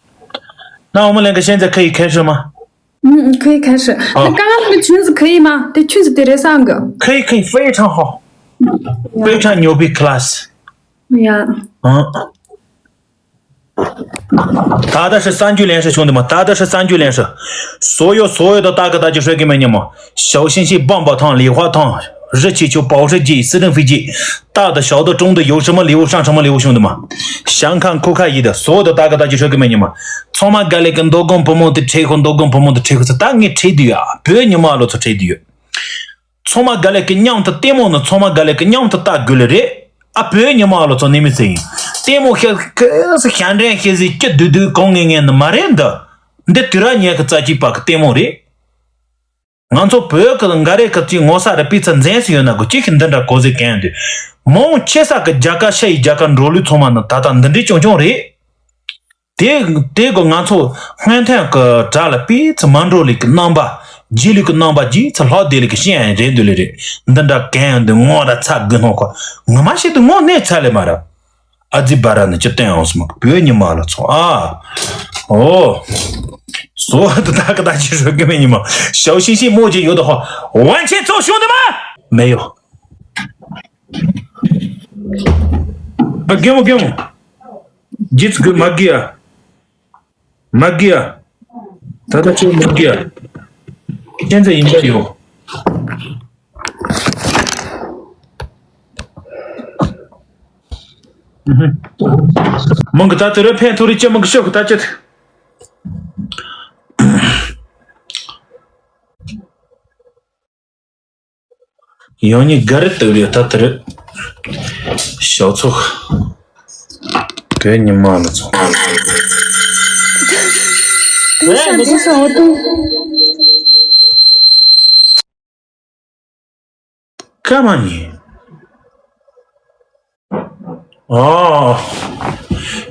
ན་འོ་མ་ལན་གི་ཤན་ཛ་ཁ་ཡི་ཁེ་ཧྲི་མ། ཨུམ་ཁ་ཡི་ཁེ་ཧྲི། ཨོ། ན་ཀ་ང་ལ་གི་ཆུན་ཟི་ཁ་ཡི་མ་དེ་ཆུན་ཟི་དེ་རེ་སང་གི། 可以可以，非常好，非常牛逼，class。 ཡ། ཨ། 他的是三句连诗兄弟们，他的是三句连诗。所有所有的大哥大姐说给你们听嘛，小星星、棒棒糖、礼花糖、热气球、保时捷、私人飞机，大的、小的、中的，有什么礼物上什么礼物，兄弟们。想看酷看一的，所有的大哥大姐说给你们听嘛。从嘛该来跟多公婆们的车和多公婆们的车和是当年车的啊，别你妈了，这车的。ཚང་མ་ག་ལེ་གི་མཉམ་དུ་ལྟད་མོ་ནི་ཚང་མ་ག་ལེ་གི་མཉམ་དུ་ལྟ་དགོས་ལེ་རེད། ཨ་བོད་ཉི་མ་ལོ་ཚོ་ནི་མི་ཚེ་ཡིན། ལྟད་མོ་ཤ་ཤ་འདྲེན་ཤེས་ཟིན་སྐྱིད་སྡུག་སྡུག་གང་ངེས་ངེས་ནི་མ་རེད་འདི། འདི་དུས་རབས་ཉེར་གི་རྩ་གཅིག་པ་གི་ལྟད་མོ་རེད། ང་ཚོ་བོད་གི་འགའ་རེ་གི་ཅིག་ངོ་ས་རེ་པི་ཚ་འཛེམ་སི་ཡོད་ན་གོ་ཅི་ཞིག་འདི་འདྲ་གོ་ཟི་གན་འདུག་མང་ཆེ་ས་གི་རྒྱ་གར་ཤ་ཡི་རྒྱ་གར་འགྲོ་ལུགས་ཚང་མ་ནི་ད་ལྟ་འདི་འདྲའི་ཅུང་ཅུང་རེད། དེ་དེ་གོ་ང་ཚོ་སྔོན་ཐོན་གི་དྲ་ལ་པི་ཚ་མ་འགྲོ་ལུགས་ཀྱི་རྣམ་པ་རྗེས་ལུས་ཀྱི་རྣམ་པ་རྗེས་ཚ་ལྷག་བསྡད་ལུགས་ཀྱི་ཤེས་ཡང་རེད་འདུག་ལེ་རེད། འདི་འདྲ་གན་འདུག་ངོ་ར་ཚ་དགོས་ནོ་གོ་ངོ་མ་ཤེས་དུ་ངོ་གནས་ཚ་ལེ་མ་ར། ཨ་ཙི་བ་ར་ནི་ཅི་བསྟན་འོང་སི་མ་བོད་ཉི་མ་ལ་ཚོ་ཨ། ཨོ། སོ་ད་ད་ག་ད་ཅི་རོ་གི་མེ་ཉི་མ་ཞའོ་ཤིང་ཤིང་མོ་ཅི་ཡོད་དོ་ཧོ་ཝན་ཆེན་ཚོ་ཤོང་དུ་མ་མེ་ཡོ། ཨ་གེ་མོ་གེ་མོ་ཇིས་གུ་མ་གི་ཨ། མ་གི་ཨ། ད་ད་ཅི་མ་གི་ཨ། ཅན་ཚ་ཡིན་པ་ཡོ། མང་གི་ད་དུ་རེ་ཕན་ཐོགས་རེ་ཅི་མང་གི་ཤོག་གི་ད་ཅི། ཡང་ཉིད་ག་རེ་ལྟ་བུ་ཡོད་ད་དེ་རེད། ཞའོ་ཚོགས། བོད་ཉི་མ་ལ་ཚོགས། དེ་ཤ་དེ་ཤ་འོ་ཏུ། ཀ་མ་ཉི། ཨོ།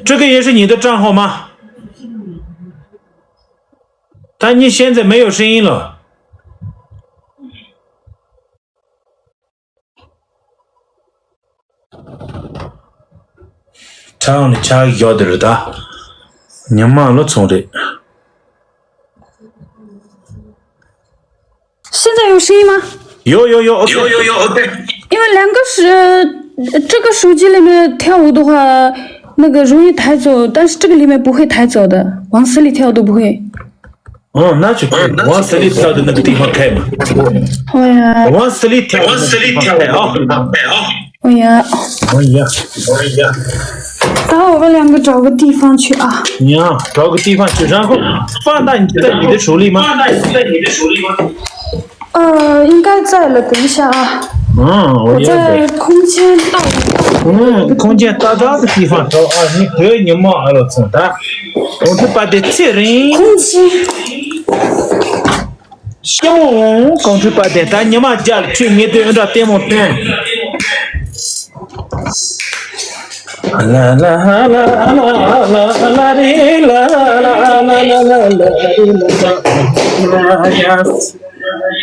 这个也是你的账号吗？他你现在没有声音了。 ཁྲའང་ནི་ཆག་ཡོད་དེ་རེད་ད། ཉི་མ་ལོ་ཚོང་རེད། 现在有声音吗？有有有，OK。有有有，OK。因为两个是，呃，这个手机里面跳舞的话，那个容易抬走，但是这个里面不会抬走的，往死里跳都不会。 哦，那就可以。往死里跳的那个地方开嘛。好呀。往死里跳的那个地方开啊。好呀。好呀。好呀。等我们两个找个地方去啊。你啊，找个地方去，然后放在你，在你的手里吗？放在你的手里吗？ 呃，应该在了，等一下啊。嗯，我在空间大。嗯，空间大大的地方找啊，你不要你忙啊，老陈，啊。我是把这责任。空间。行，公主把这咱你妈家里去，你对人家点毛灯。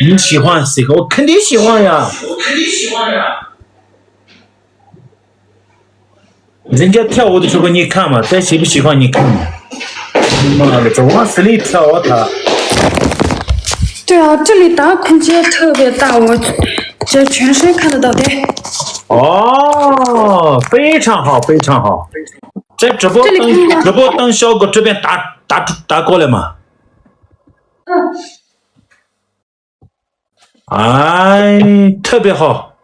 你喜欢这个？我肯定喜欢呀。人家跳舞的时候你看嘛，在喜不喜欢你看嘛？妈的，这往死里跳啊他！对啊，这里大空间特别大，我这全身看得到的。哦，非常好，非常好。在直播灯，这里看一下。直播灯效果这边打打打过来嘛。嗯。 哎，特别好。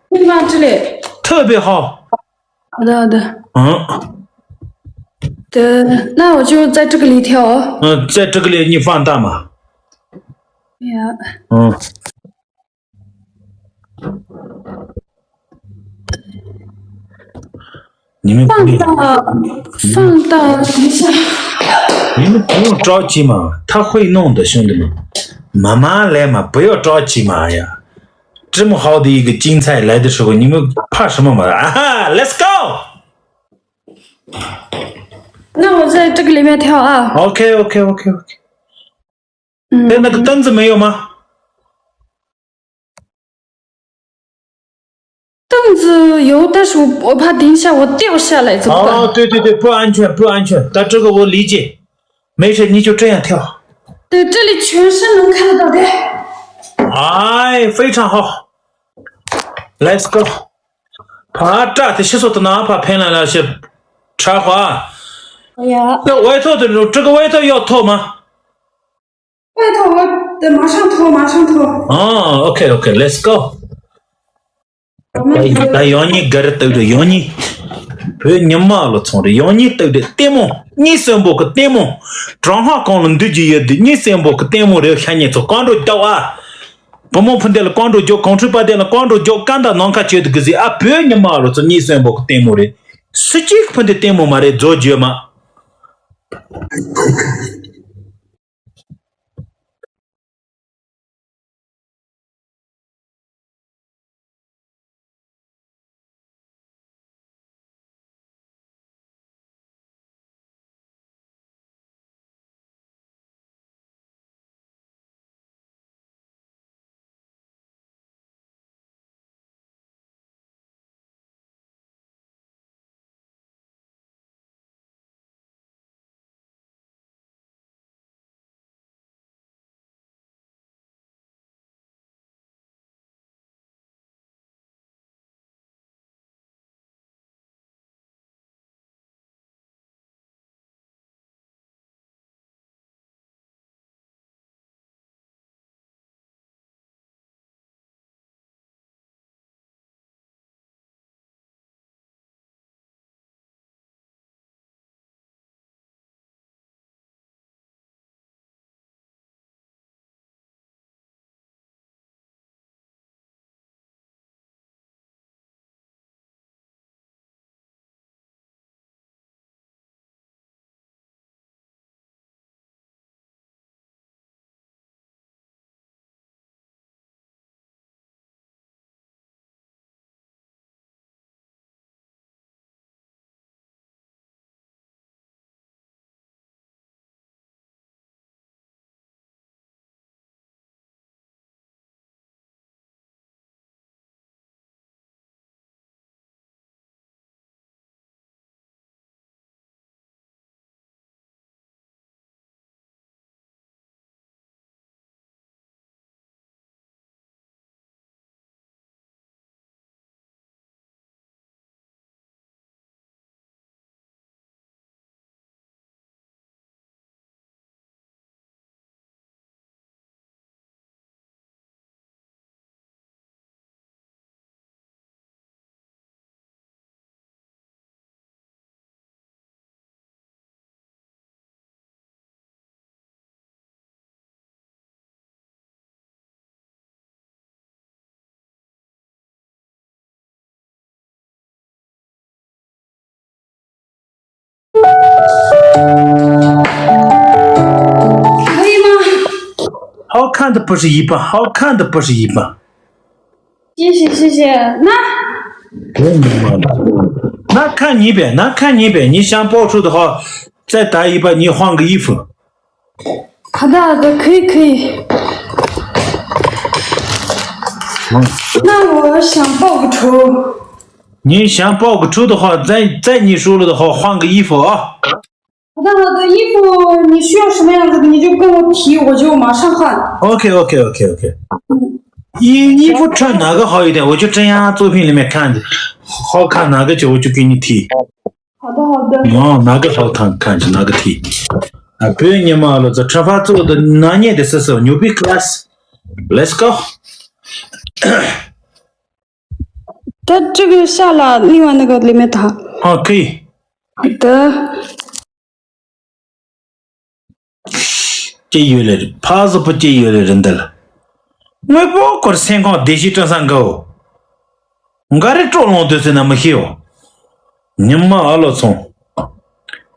你放这里。特别好。好的，好的。嗯。对，那我就在这个里跳哦。嗯，在这个里你放大嘛。哎呀。嗯。 你们不用，放大，放大，等一下。你们不用着急嘛，他会弄的，兄弟们，慢慢来嘛，不要着急嘛，哎呀，这么好的一个精彩来的时候，你们怕什么嘛？啊哈，Let's go！ 那我在这个里面跳啊。OK，OK，OK，OK。嗯。那那个凳子没有吗？ 凳子有，但是我，我怕等一下我掉下来怎么办？哦，对对对，不安全，不安全，但这个我理解，没事，你就这样跳。对，这里全身能看得到的。哎，非常好，Let's go。 怕炸的，洗手的哪怕喷了那些茶花。哎呀。那外头的，这个外头要脱吗？ 外头我得马上脱，马上脱。哦，OK，OK，Let's go。我们 ད་ཡང་ཉིད་ག་རེ་ལྟོས་རེད་ཡང་ཉིད། བོད་ཉི་མ་ལོ་ཚོང་རེད་ཡང་ཉིད་ལྟོས་རེད་ལྟད་མོ་གཉིད་སེམས་པོ་གི་ལྟད་མོ། གྲང་ཧ་གང་ལ་འདུས་ཀྱི་ཡོད་དུས་གཉིད་སེམས་པོ་གི་ལྟད་མོ་རེད་ཤ་ཉེ་ཚོ་གང་འགྲོ་རྒྱབ་ཨ། བུ་མོ་ཕུ་འདི་ལ་ཀོང་འགྲོ་རྒྱོ། གོང་ཁྲུས་པ་འདི་ལ་ཀོང་འགྲོ་རྒྱོ། ཀ་འདའ་ནང་ཁ་བྱེད་དུ་གི་ཟི། ཨ་བོད་ཉི་མ་ལོ་ཚོ་གཉིས་སོན་པོ་གི་ལྟད་མོ་རེད། སུ་གཅིག་ཕུ་འདི་ལྟད་མོ་མ་རེད། རྫོ་བརྗོད་མ།好看的不是一半，好看的不是一半。谢谢谢谢。那那看你呗，那看你呗，你想报仇的话，再打一把，你换个衣服。好的好的，可以可以。那我想报个仇。你想报个仇的话，再再你输了的话，换个衣服啊。好的好的，衣服你需要什么样子的，你就跟我提，我就马上换。OK OK OK OK。衣衣服穿哪个好一点？我就这样作品里面看着，好看哪个就我就给你提。好的好的。哦，哪个好看看就哪个提。啊，不用你嘛了，这吃饭做的拿捏的是什么？牛逼 class。Let's go。 但这个下了，另外那个里面打。哦，可以。好的。这有来人，怕是不这有来人的了。我不管三光电视正上狗，我的捉弄都是那么秀。你们阿老聪。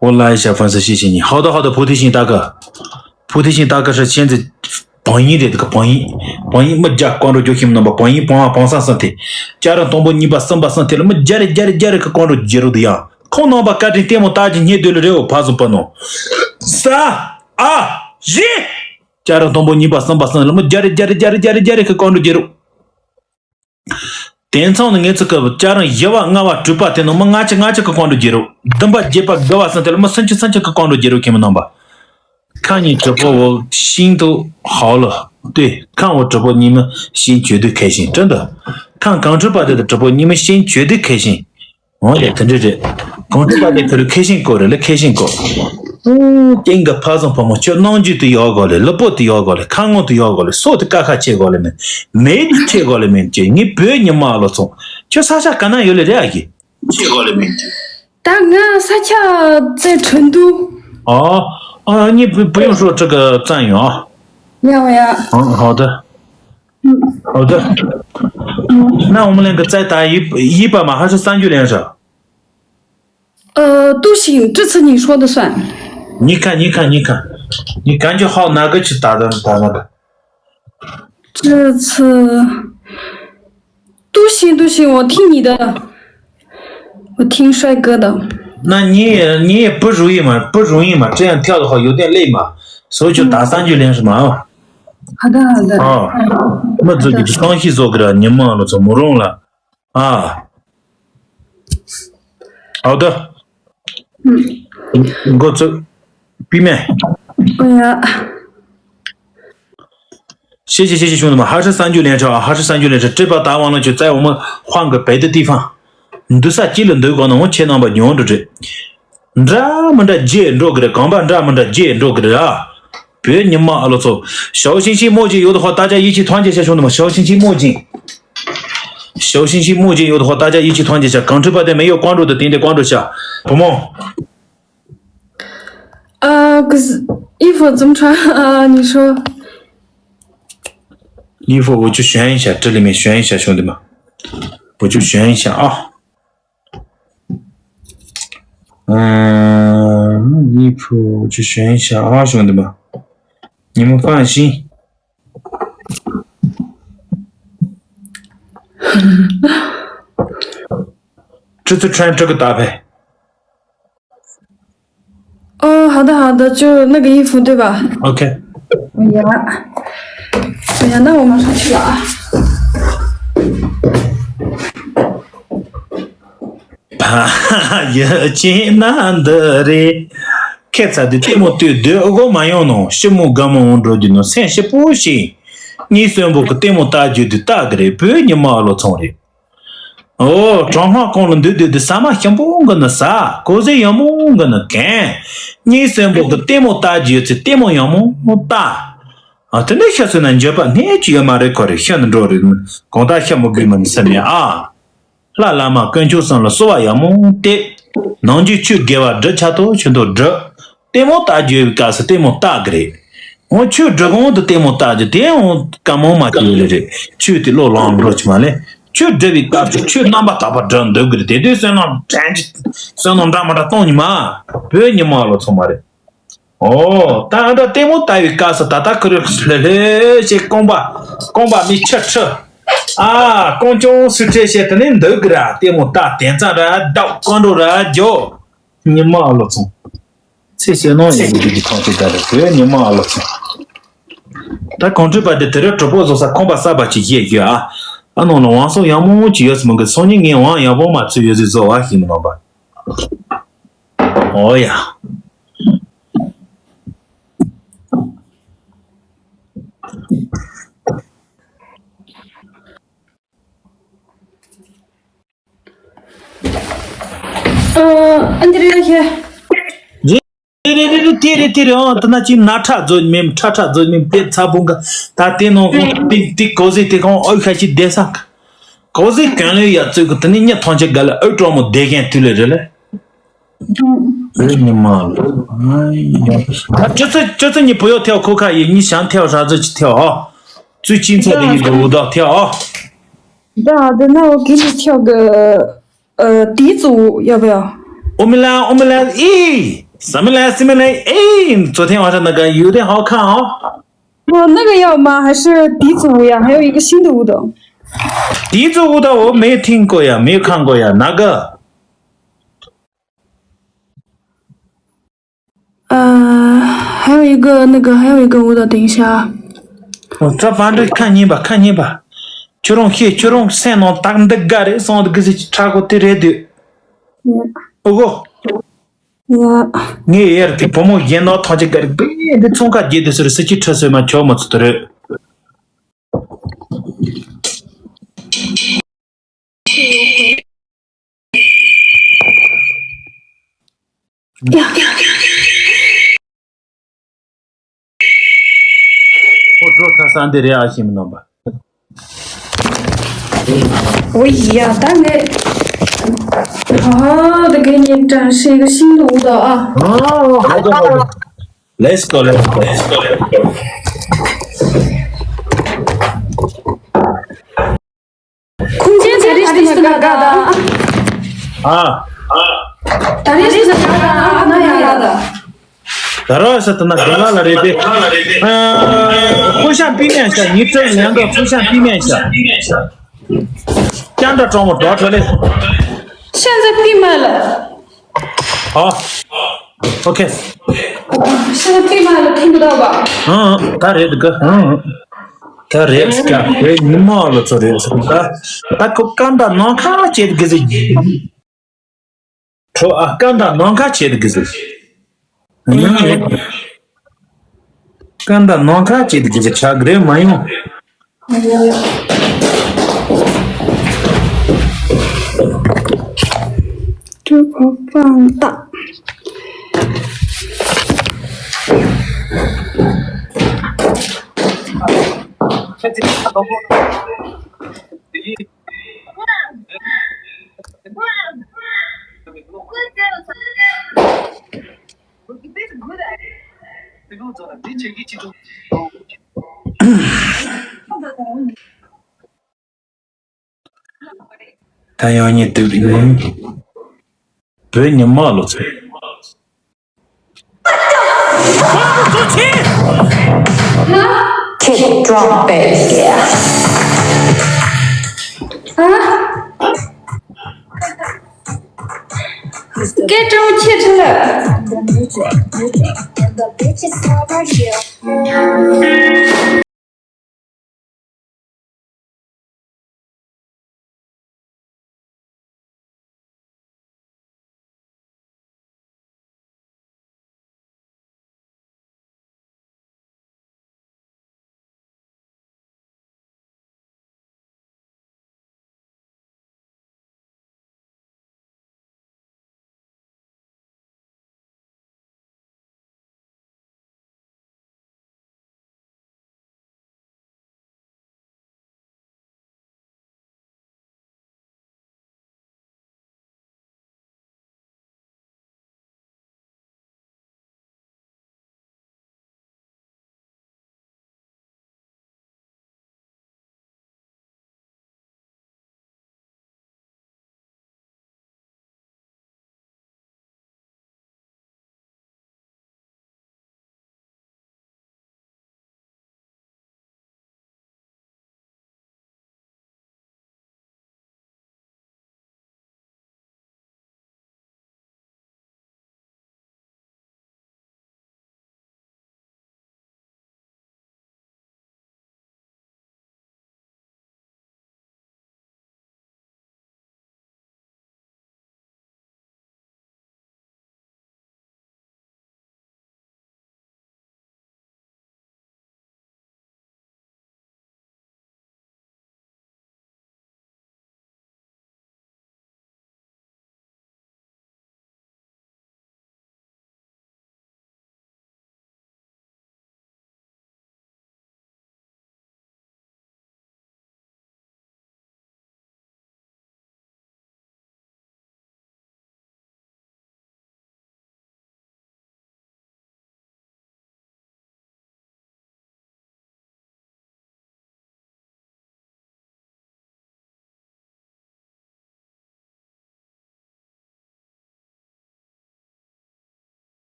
我来一下粉丝，谢谢你。好的，好的，菩提心大哥，菩提心大哥是现在榜一的这个榜一，榜一没加关注就行了吧？榜一榜二榜三上的，加上东部二百三百上的了，没加的加的加的个关注介入的呀。空能把感情电话打进去对了，然后怕什么不弄？三二一，加上东部二百三百上了，没加的加的加的加的加的个关注介入。 དེང་སང་ནི་ངེད་ཚོ་སྐབས་བཅའ་རིམ་བཞི་བ་ལྔ་བ་དྲུག་པ་དེ་ནང་མི་ལྔ་བཅུ་ལྔ་བཅུ་གི་ཀོང་བྲོ་བརྒྱབ་རོགས། བདུན་པ་བརྒྱད་པ་དགུ་བ་གསུམ་དེ་ལ་མི་སུམ་ཅུ་སུམ་ཅུ་གི་ཀོང་བྲོ་བརྒྱབ་རོགས། ཁྱེད་མི་རྣམ་པ། ཁ་ཉིན་直播我心都好了。对，看我直播你们心绝对开心，真的。看港珠宝的直播，你们心绝对开心。 འོ་ཡ། དེ་འདྲ་རེད། གོང་ཚོད་པ་དེ་ཁ་རུ་ཁེ་ཤིང་སྐོར་རེད་ལ། ཁེ་ཤིང་སྐོར། ཨུ། ཀྱེ་ང་ཕ་བཟང་ཕོ་མོ། ཁྱོད་རྣམ་འགྱུར་དུ་ཡག་དགོས་ལེ། ལུས་པོ་དུ་ཡག་དགོས་ལེ། ཁ་ངོ་དུ་ཡག་དགོས་ལེ། སོ་དུ་ཀ་ཁ་ཆེ་དགོས་ལེ་མིན། མེད་དུ་ཆེ་དགོས་ལེ་མིན། ཀྱེ་ངའི་བོད་ཉི་མ་ཨ་ལོ་ཚོ། ཁྱོད་ས་ཆ་ག་ན་ཡོད་ལེ་རེད། ཨ་ཀྱེ། ཆེ་དགོས་ལེ་མིན། ད་ང་ས་ཆ་在成都。哦，啊，你不不用说这个占用啊。没有呀。嗯，好的。好的。那我们两个再打一一把嘛，还是三局连着？呃，都行，这次你说的算。你看，你看，你看，你感觉好哪个去打的打那个？这次都行都行，我听你的，我听帅哥的。那你也你也不容易嘛，不容易嘛，这样跳的话有点累嘛，所以就打三局连着嘛啊。好的好的。啊，那这个双喜做个了，你忙了怎么弄了啊？好的，嗯，我这闭麦。哎呀，谢谢谢谢兄弟们，还是三局连着啊，还是三局连着，这把打完了就在我们换个别的地方。འདུག་ས་ཅི་ལ་འདུག་གོ་ན་འོ་ཁྱེད་རྣམ་པ་ཉོན་འགྲོ་རེད། འདྲ་མི་འདྲ་རྒྱས་འགྲོ་གི་རེད། གང་པ་འདྲ་མི་འདྲ་རྒྱས་འགྲོ་གི་རེད་ཨ། བོད་ཉི་མ་ཨ་ལོ་ཚོ། 小心心墨镜有的话大家一起团结一下兄弟们，小心心墨镜。小心心墨镜有的话大家一起团结一下，港区八点没有关注的点点关注一下，好吗？啊，可是衣服怎么穿啊？你说。衣服我就选一下，这里面选一下，兄弟们，我就选一下啊。嗯，衣服我就选一下啊，兄弟们，你们放心。这次穿这个搭配。哦，好的好的，就那个衣服对吧？ OK。 哎呀，哎呀，那我马上去了啊。 ཡ་ཅེ་ན་འདི་རེད། ཁྱེད་ཚ་དེ་ལྟད་མོ་ལྟོས་སྡོད་ཨོ་གོ་མ་ཡོང་ནོ་ཤི་མོ་དགའ་མོ་འོང་འགྲོ་རྒྱུ་ནོ་སེམས་ཤི་པོ་ཞིག་གཉིས་གསོན་པོ་གི་ལྟད་མོ་ལྟ་རྒྱུ་དེ་ལྟ་གི་རེད། བོད་ཉི་མ་ཨ་ལོ་ཚོང་རེད། ཨོ་གྲང་ལྷག་གོང་ལ་འདུག་སྡོད་དེ་ཟ་མ་ཞིམ་པོ་འགི་ནི་ཟ། གོ་ཟས་ཡག་མོ་འགི་ནི་གན། གཉིས་གསོན་པོ་གི་ལྟད་མོ་ལྟ་རྒྱུ་ཚེ་ལྟད་མོ་ཡག་མོ་ལྟ། ཨ་དེ་འདྲ་ཤི་སོང་ན་འགྱོད་པ་སྣེ་གཅིག་ཡོད་མ་རེད། ཁོ་རེ་ཤི་ནི་འགྲོ་རེད། གང་ལྟར་ཤི་མི་དགོས་མིན་སེམས་ཡ་ཨ། ལྷ་བླ་མ་དཀོན་མཆོག་གསུམ་ལ་གསོལ་བ་ཡག་མོ་བཏབ། ནང་རྒྱུ་ཆོས་དགེ་བ་སྒྲུབ་ཆ་ཏོ་ཆོས་མདོ་སྒྲུབ། ལྟད་མོ་ལྟ་རྒྱུ་ཡོད་པའི་སྐབས་སུ་ལྟད་མོ་ལྟ་གི་རེད། འོ་ཆོས་སྒྲུབ་གོང་དུ་ལྟད་མོ་ལྟ་རྒྱུ་དེ་འོ་བཀའ་མོལ་མ་བྱེད་ལེ་རེད། ཆོས་དེ་བློ་ལངས་འགྲོ་གི་མ་ལེ། ཆོས་སྒྲུབ་པའི་སྐབས་སུ་ཆོས་རྣམ་པར་དག་པ་སྒྲུབ་འདོད་གི་རེད། དེ་དུས་བསོད་ནམས་དྲན་གྱི་བསོད་ནམས་འདྲ་མི་འདྲ་གཏོང་ཉི་མ། བོད་ཉི་མ་ལོ་ཚང་མ་རེད། ཨོ། ད་ཨ་འདྲ་ལྟད་མོ་ལྟ་བའི་སྐབས་སུ་ད་ལྟ་ཁུ་རེ་ལྷོད་ལྷོད་བྱས་རྐང་པ་རྐང་པ་མི་ཆུ་ཁྲི། ཨ་རྐང་ཅུང་སུ་ཁྲེ་བྱས་དེ་ནས་འདུག་གི་ར། ལྟད་མོ་ལྟ་དན་རྩ་ར་བརྡབ་རྐང་འགྲོ་ར་རྒྱོ། ཉི་མ་ཨ་ལོ་ཚང་། ཚེ་ཟད་ནོ་ཡིན་གི་གི་ཐང་ཅིག་ད་རེ་བོད་ཉི་མ་ཨ་ལོ་ཚང་། ད་གོང་ཁྲི་པ་དེ་དེ་རིང་གྲོགས་པོ་བཟོ་ས་ཁང་པ་གསར་པ་ཅིག་བཞེས་ཡོད་ཨ། ཨ་ནང་ལ་བང་སོ་ཡག་མོ་ཅིག་ཡོད་སི་མོ་གི་སང་ཉིན་ངས་བང་ཡག་པོ་མ་ཚུད་ཡོད་ཟིག་བཟོ་བ་ཞིག་མི་ནང་པ། ཨོ་ཡ། ཨ་འདི་རེད་ཤེ། རེད་རེད་རེད་རེད། དེ་རེད་དེ་རེད། ཨང་དེ་ན་ཅིག་ན་ཁྲ་རྫོད་མེམ་ཁྲ་ཁྲ་རྫོད་མེམ་དེ་ཚ་བུང་ག་ད་དེ་ནང་ཁོང་དེ་དེ་གོ་ཟེ་དེ་ཁོང་ཨོ་ཤ་ཅིག་བསྡད་ས་ག་གོ་ཟེ་གང་ལོས་ཡ་ཚོད་གི་དེ་ནི་ཉི་ཐང་ཆེ་ག་ལ་ཨོ་གྲོགས་མོ་བསྡད་མཁན་དུས་ལས་རེད་ལེ། ཨེ་ཉི་མ་ལོ། ཨ་ཡ། ད་ཅི་ཚེ་ཅི་ཚེ་ཉི་བུ་ཡོ་ཐེའོ་ཁོ་ཁ་ཡི་ཉི་ཞང་ཐེའོ་ར་ཚོད་ཅི་ཐེའོ་ཨ། ཚུལ་ཅིན་ཚེ་དེ་ཡི་གི་འུ་དག་ཐེའོ་ཨ། Да, да, на окей, чёга. Э, 第一组要不要？ ཨོ་མི་ལ་ཨོ་མི་ལ་ཨི། ས་མི་ལ་སི་མི་ལ་ཨི། 昨天晚上那个有点好看哦。 不，那个要吗？还是第一组呀？还有一个新的舞蹈。 第一组舞蹈我没听过呀，没有看过呀，哪个？ 呃，还有一个那个，还有一个舞蹈，等一下啊。 ཨོ་ཙ་བ་འདྲ་ཁ་ཉན་པ་ཁ་ཉན་པ། ཁྱོད་རང་ཤེས་ཁྱོད་རང་སེམས་ནང་སྟག་འདི་དགའ་རེད་སོང་དུ་གི་ཟི་ཁྲ་གོ་དེ་རེད་དུས། ཨོ་གོ། ངས་ཡར་དེ་བུ་མོ་གཞན་ནང་ཐང་ཆེ་དགའ་རེད་པས་འདི་ཚོང་ཁ་རྒྱས་དུས་ཟེར་སི་ཁྱི་ཁྲི་སོས་མ་ཁྱོད་མ་ཚུད་དུ་རེད། ཁོ་འགྲོ་ཁ་ས་འདི་རེད་ཨ་ཤེས་མི་ནམ་པ། 我呀，大概，好好的给你展示一个新的舞蹈啊。 ཨ་ཧ་ཅང་ཧ་ཅང་། Let's go, let's go, let's go, let's go. ད་རེས་ཟེར་ན་ད་ན་ཡ་ཡ་ད། ད་ར་ས་ད་ན་དགེ་ལགས་ལ་རེད་པས། ཨ། ཧུ་ཤང་པི་མེན་ཤ་ཉི་ཁྲི་ལན་ག་ཧུ་ཤང་པི་མེན་ཤ། ཀྱང་ད་ཀྲོང་མོ་ཏོ་ཏོ་ལེ། ཤན་ཛ་པི་མ་ལ། ཨ། ཨོ་ཁེ། ཤན་ཛ་པི་མ་ལ་ཐིང་གི་དོ་བ། ཨ། ད་རེད་གི། ཨ། ད་རེད་ཀ་རེད་ཉི་མ་ལོ་ཚོ་རེད་ཟེར་ད། ད་ཁོ་ཀན་ད་ནང་ཁ་བྱེད་གི་ཟེར། ཁྲོ་ཨ་ཀན་ད་ནང་ཁ་བྱེད་གི་ཟེར། ཀན་ད་ནང་ཁ་བྱེད་གི་ཟེར་ཆག་རེད་མ་ཡོང་། ཀྲུ་ཨོ་པང་ཏ། ད་ཡང་ཉིད་དུ་ཡིན། བོད་ཉི་མ་ལོ་ཚོད། Kick drum bass. སྐད་གྲོང་ཁྱེར་ཁྲི་ལ།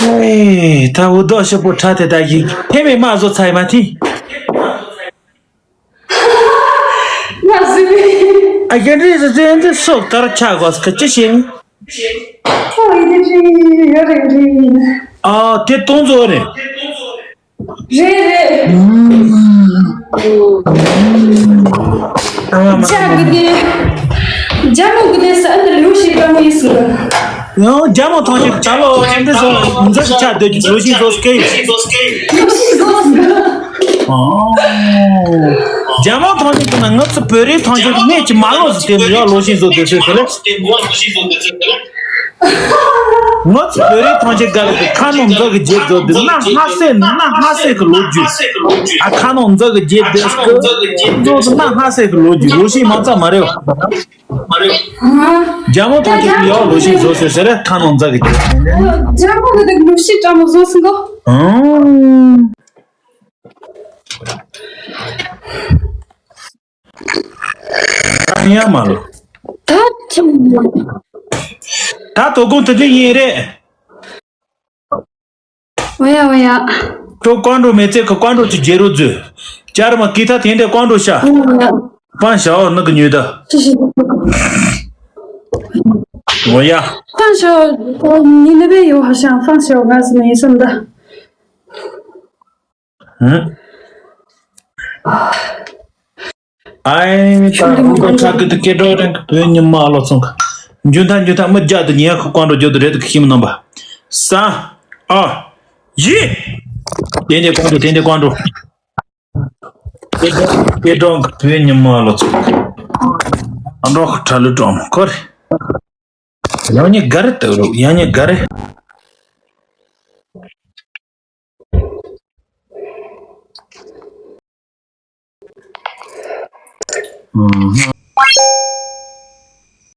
ཨེ། ད་འུ་དོག་ཤོག་པོ་ཁྲ་དེ་ད་ཡིན་ཕེ་མེ་མ་བཟོ་ཚར་ཡི་མ་ཐི། ང་ཟི་མི། ཨ་ཡ་རི་རི་རི་འདི་སོག་ལྟར་ཆགས་དགོས་ཀི་ཅི་ཤེས་ནི། ཁོ་ཡི་དེ་ཅི་ཡོད་རེད་རེད། ཨ་དེ་སྟོང་ཚོ་རེད། རེད་རེད། ཨ་མ་མ་ཅག་གི་དེ། རྒྱ་མོ་གི་དེ་ས་འདི་ལུག་ཤིག་གང་ཡིན་སུ། ཡང་རྒྱ་མོ་ཐང་ཞིག་ད་ལོ་འདི་ཚོ་འཛག་གི་ཆ་སྡོད་ཀྱི་ལུག་ཤིག་བཟོ་སྐད། ལུག་ཤིག་བཟོ་སྐད། ཨོ། རྒྱ་མོ་ཐང་ཞིག་ན་ང་ཚོ་བོད་རིགས་ཐང་ཞིག་གནས་ཀྱི་མ་ལོ་ཟི་དེ་མི་ཡ་ལུག་ཤིག་བཟོ་སྡོད་ཚོད་དེ་ལ། ང་ཚོ་བོད་རིགས་ཐམས་ཅད་ག་རེ་གི་ཁ་ནང་འཛག་གི་རྗེས་རྫོགས་འདི་གནའ་སྔ་སེ་གནའ་སྔ་སེ་གི་ལོ་རྒྱུས། ཨ་ཁ་ནང་འཛག་གི་རྗེས་འདེད་སྐུ་རྫོགས་འདི་གནའ་སྔ་སེ་གི་ལོ་རྒྱུས་ལོ་ཤིག་མ་རྩ་མ་རེད་བ། རྒྱ་མོ་ཐམས་ཅད་ཀྱི་ཡག་ལོ་ཤིག་བཟོ་ཟེར་ཟེར་ཁ་ནང་འཛག་གི་རྗེས། རྒྱ་མོ་གི་དེ་ལོ་ཤིག་ཀྲང་མོ་བཟོ་སྲིད་འགོ། ཨང་། ཡ་མ་ལོ། ད་ཅི་མོ། ད་དོ་དགོང་དེ་དུས་ཡིན་རེད། འོ་ཡ་འོ་ཡ། ཁྱོད་ཀོང་འགྲོ་མེད་ཚེ་ཁ་ཀོང་འགྲོ་ཅི་རྒྱལ་རོ་མཛོད། ཅར་མ་ཀི་ཐ་དེང་དེ་ཀོང་འགྲོ་ཤ། འོ་ཡ། པང་ཞའོ་ནི་གི་ཉོས་ད། ཅི་ཞིག་འོ་ཡ། པང་ཞའོ་ནི་ནི་བེ་ཡོ་ཧ་ཤང་པང་ཞའོ་ང་སི་ནི་སམ་ད། ཨེ་ད་རུང་ཁྲག་གི་དུ་སྐད་སྒྲོག་རེང་གི་བོད་ཉི་མ་ལོ་ཚོང་གི་འཇུ་མཐའ་འཇུ་མཐའ་མི་རྒྱ་དུ་ཉེ་ཁ་ཀོང་འགྲོ་རྒྱུ་དུ་རེད་དུ་ཁི་མི་རྣམ་པ། ས། ཨ། ཡི། དེ་འདྲའི་ཀོང་འགྲོ་དེ་འདྲའི་ཀོང་འགྲོ། སྐད་སྒྲོག་གི་བོད་ཉི་མ་ལོ་ཚོང་གི་ཨ་འགྲོ་ཁྲ་ལུ་གྲོང་ཁོ་རེ། ཡང་ཉེ་ག་རེ་དུ་རུ་ཡང་ཉེ་ག་རེ།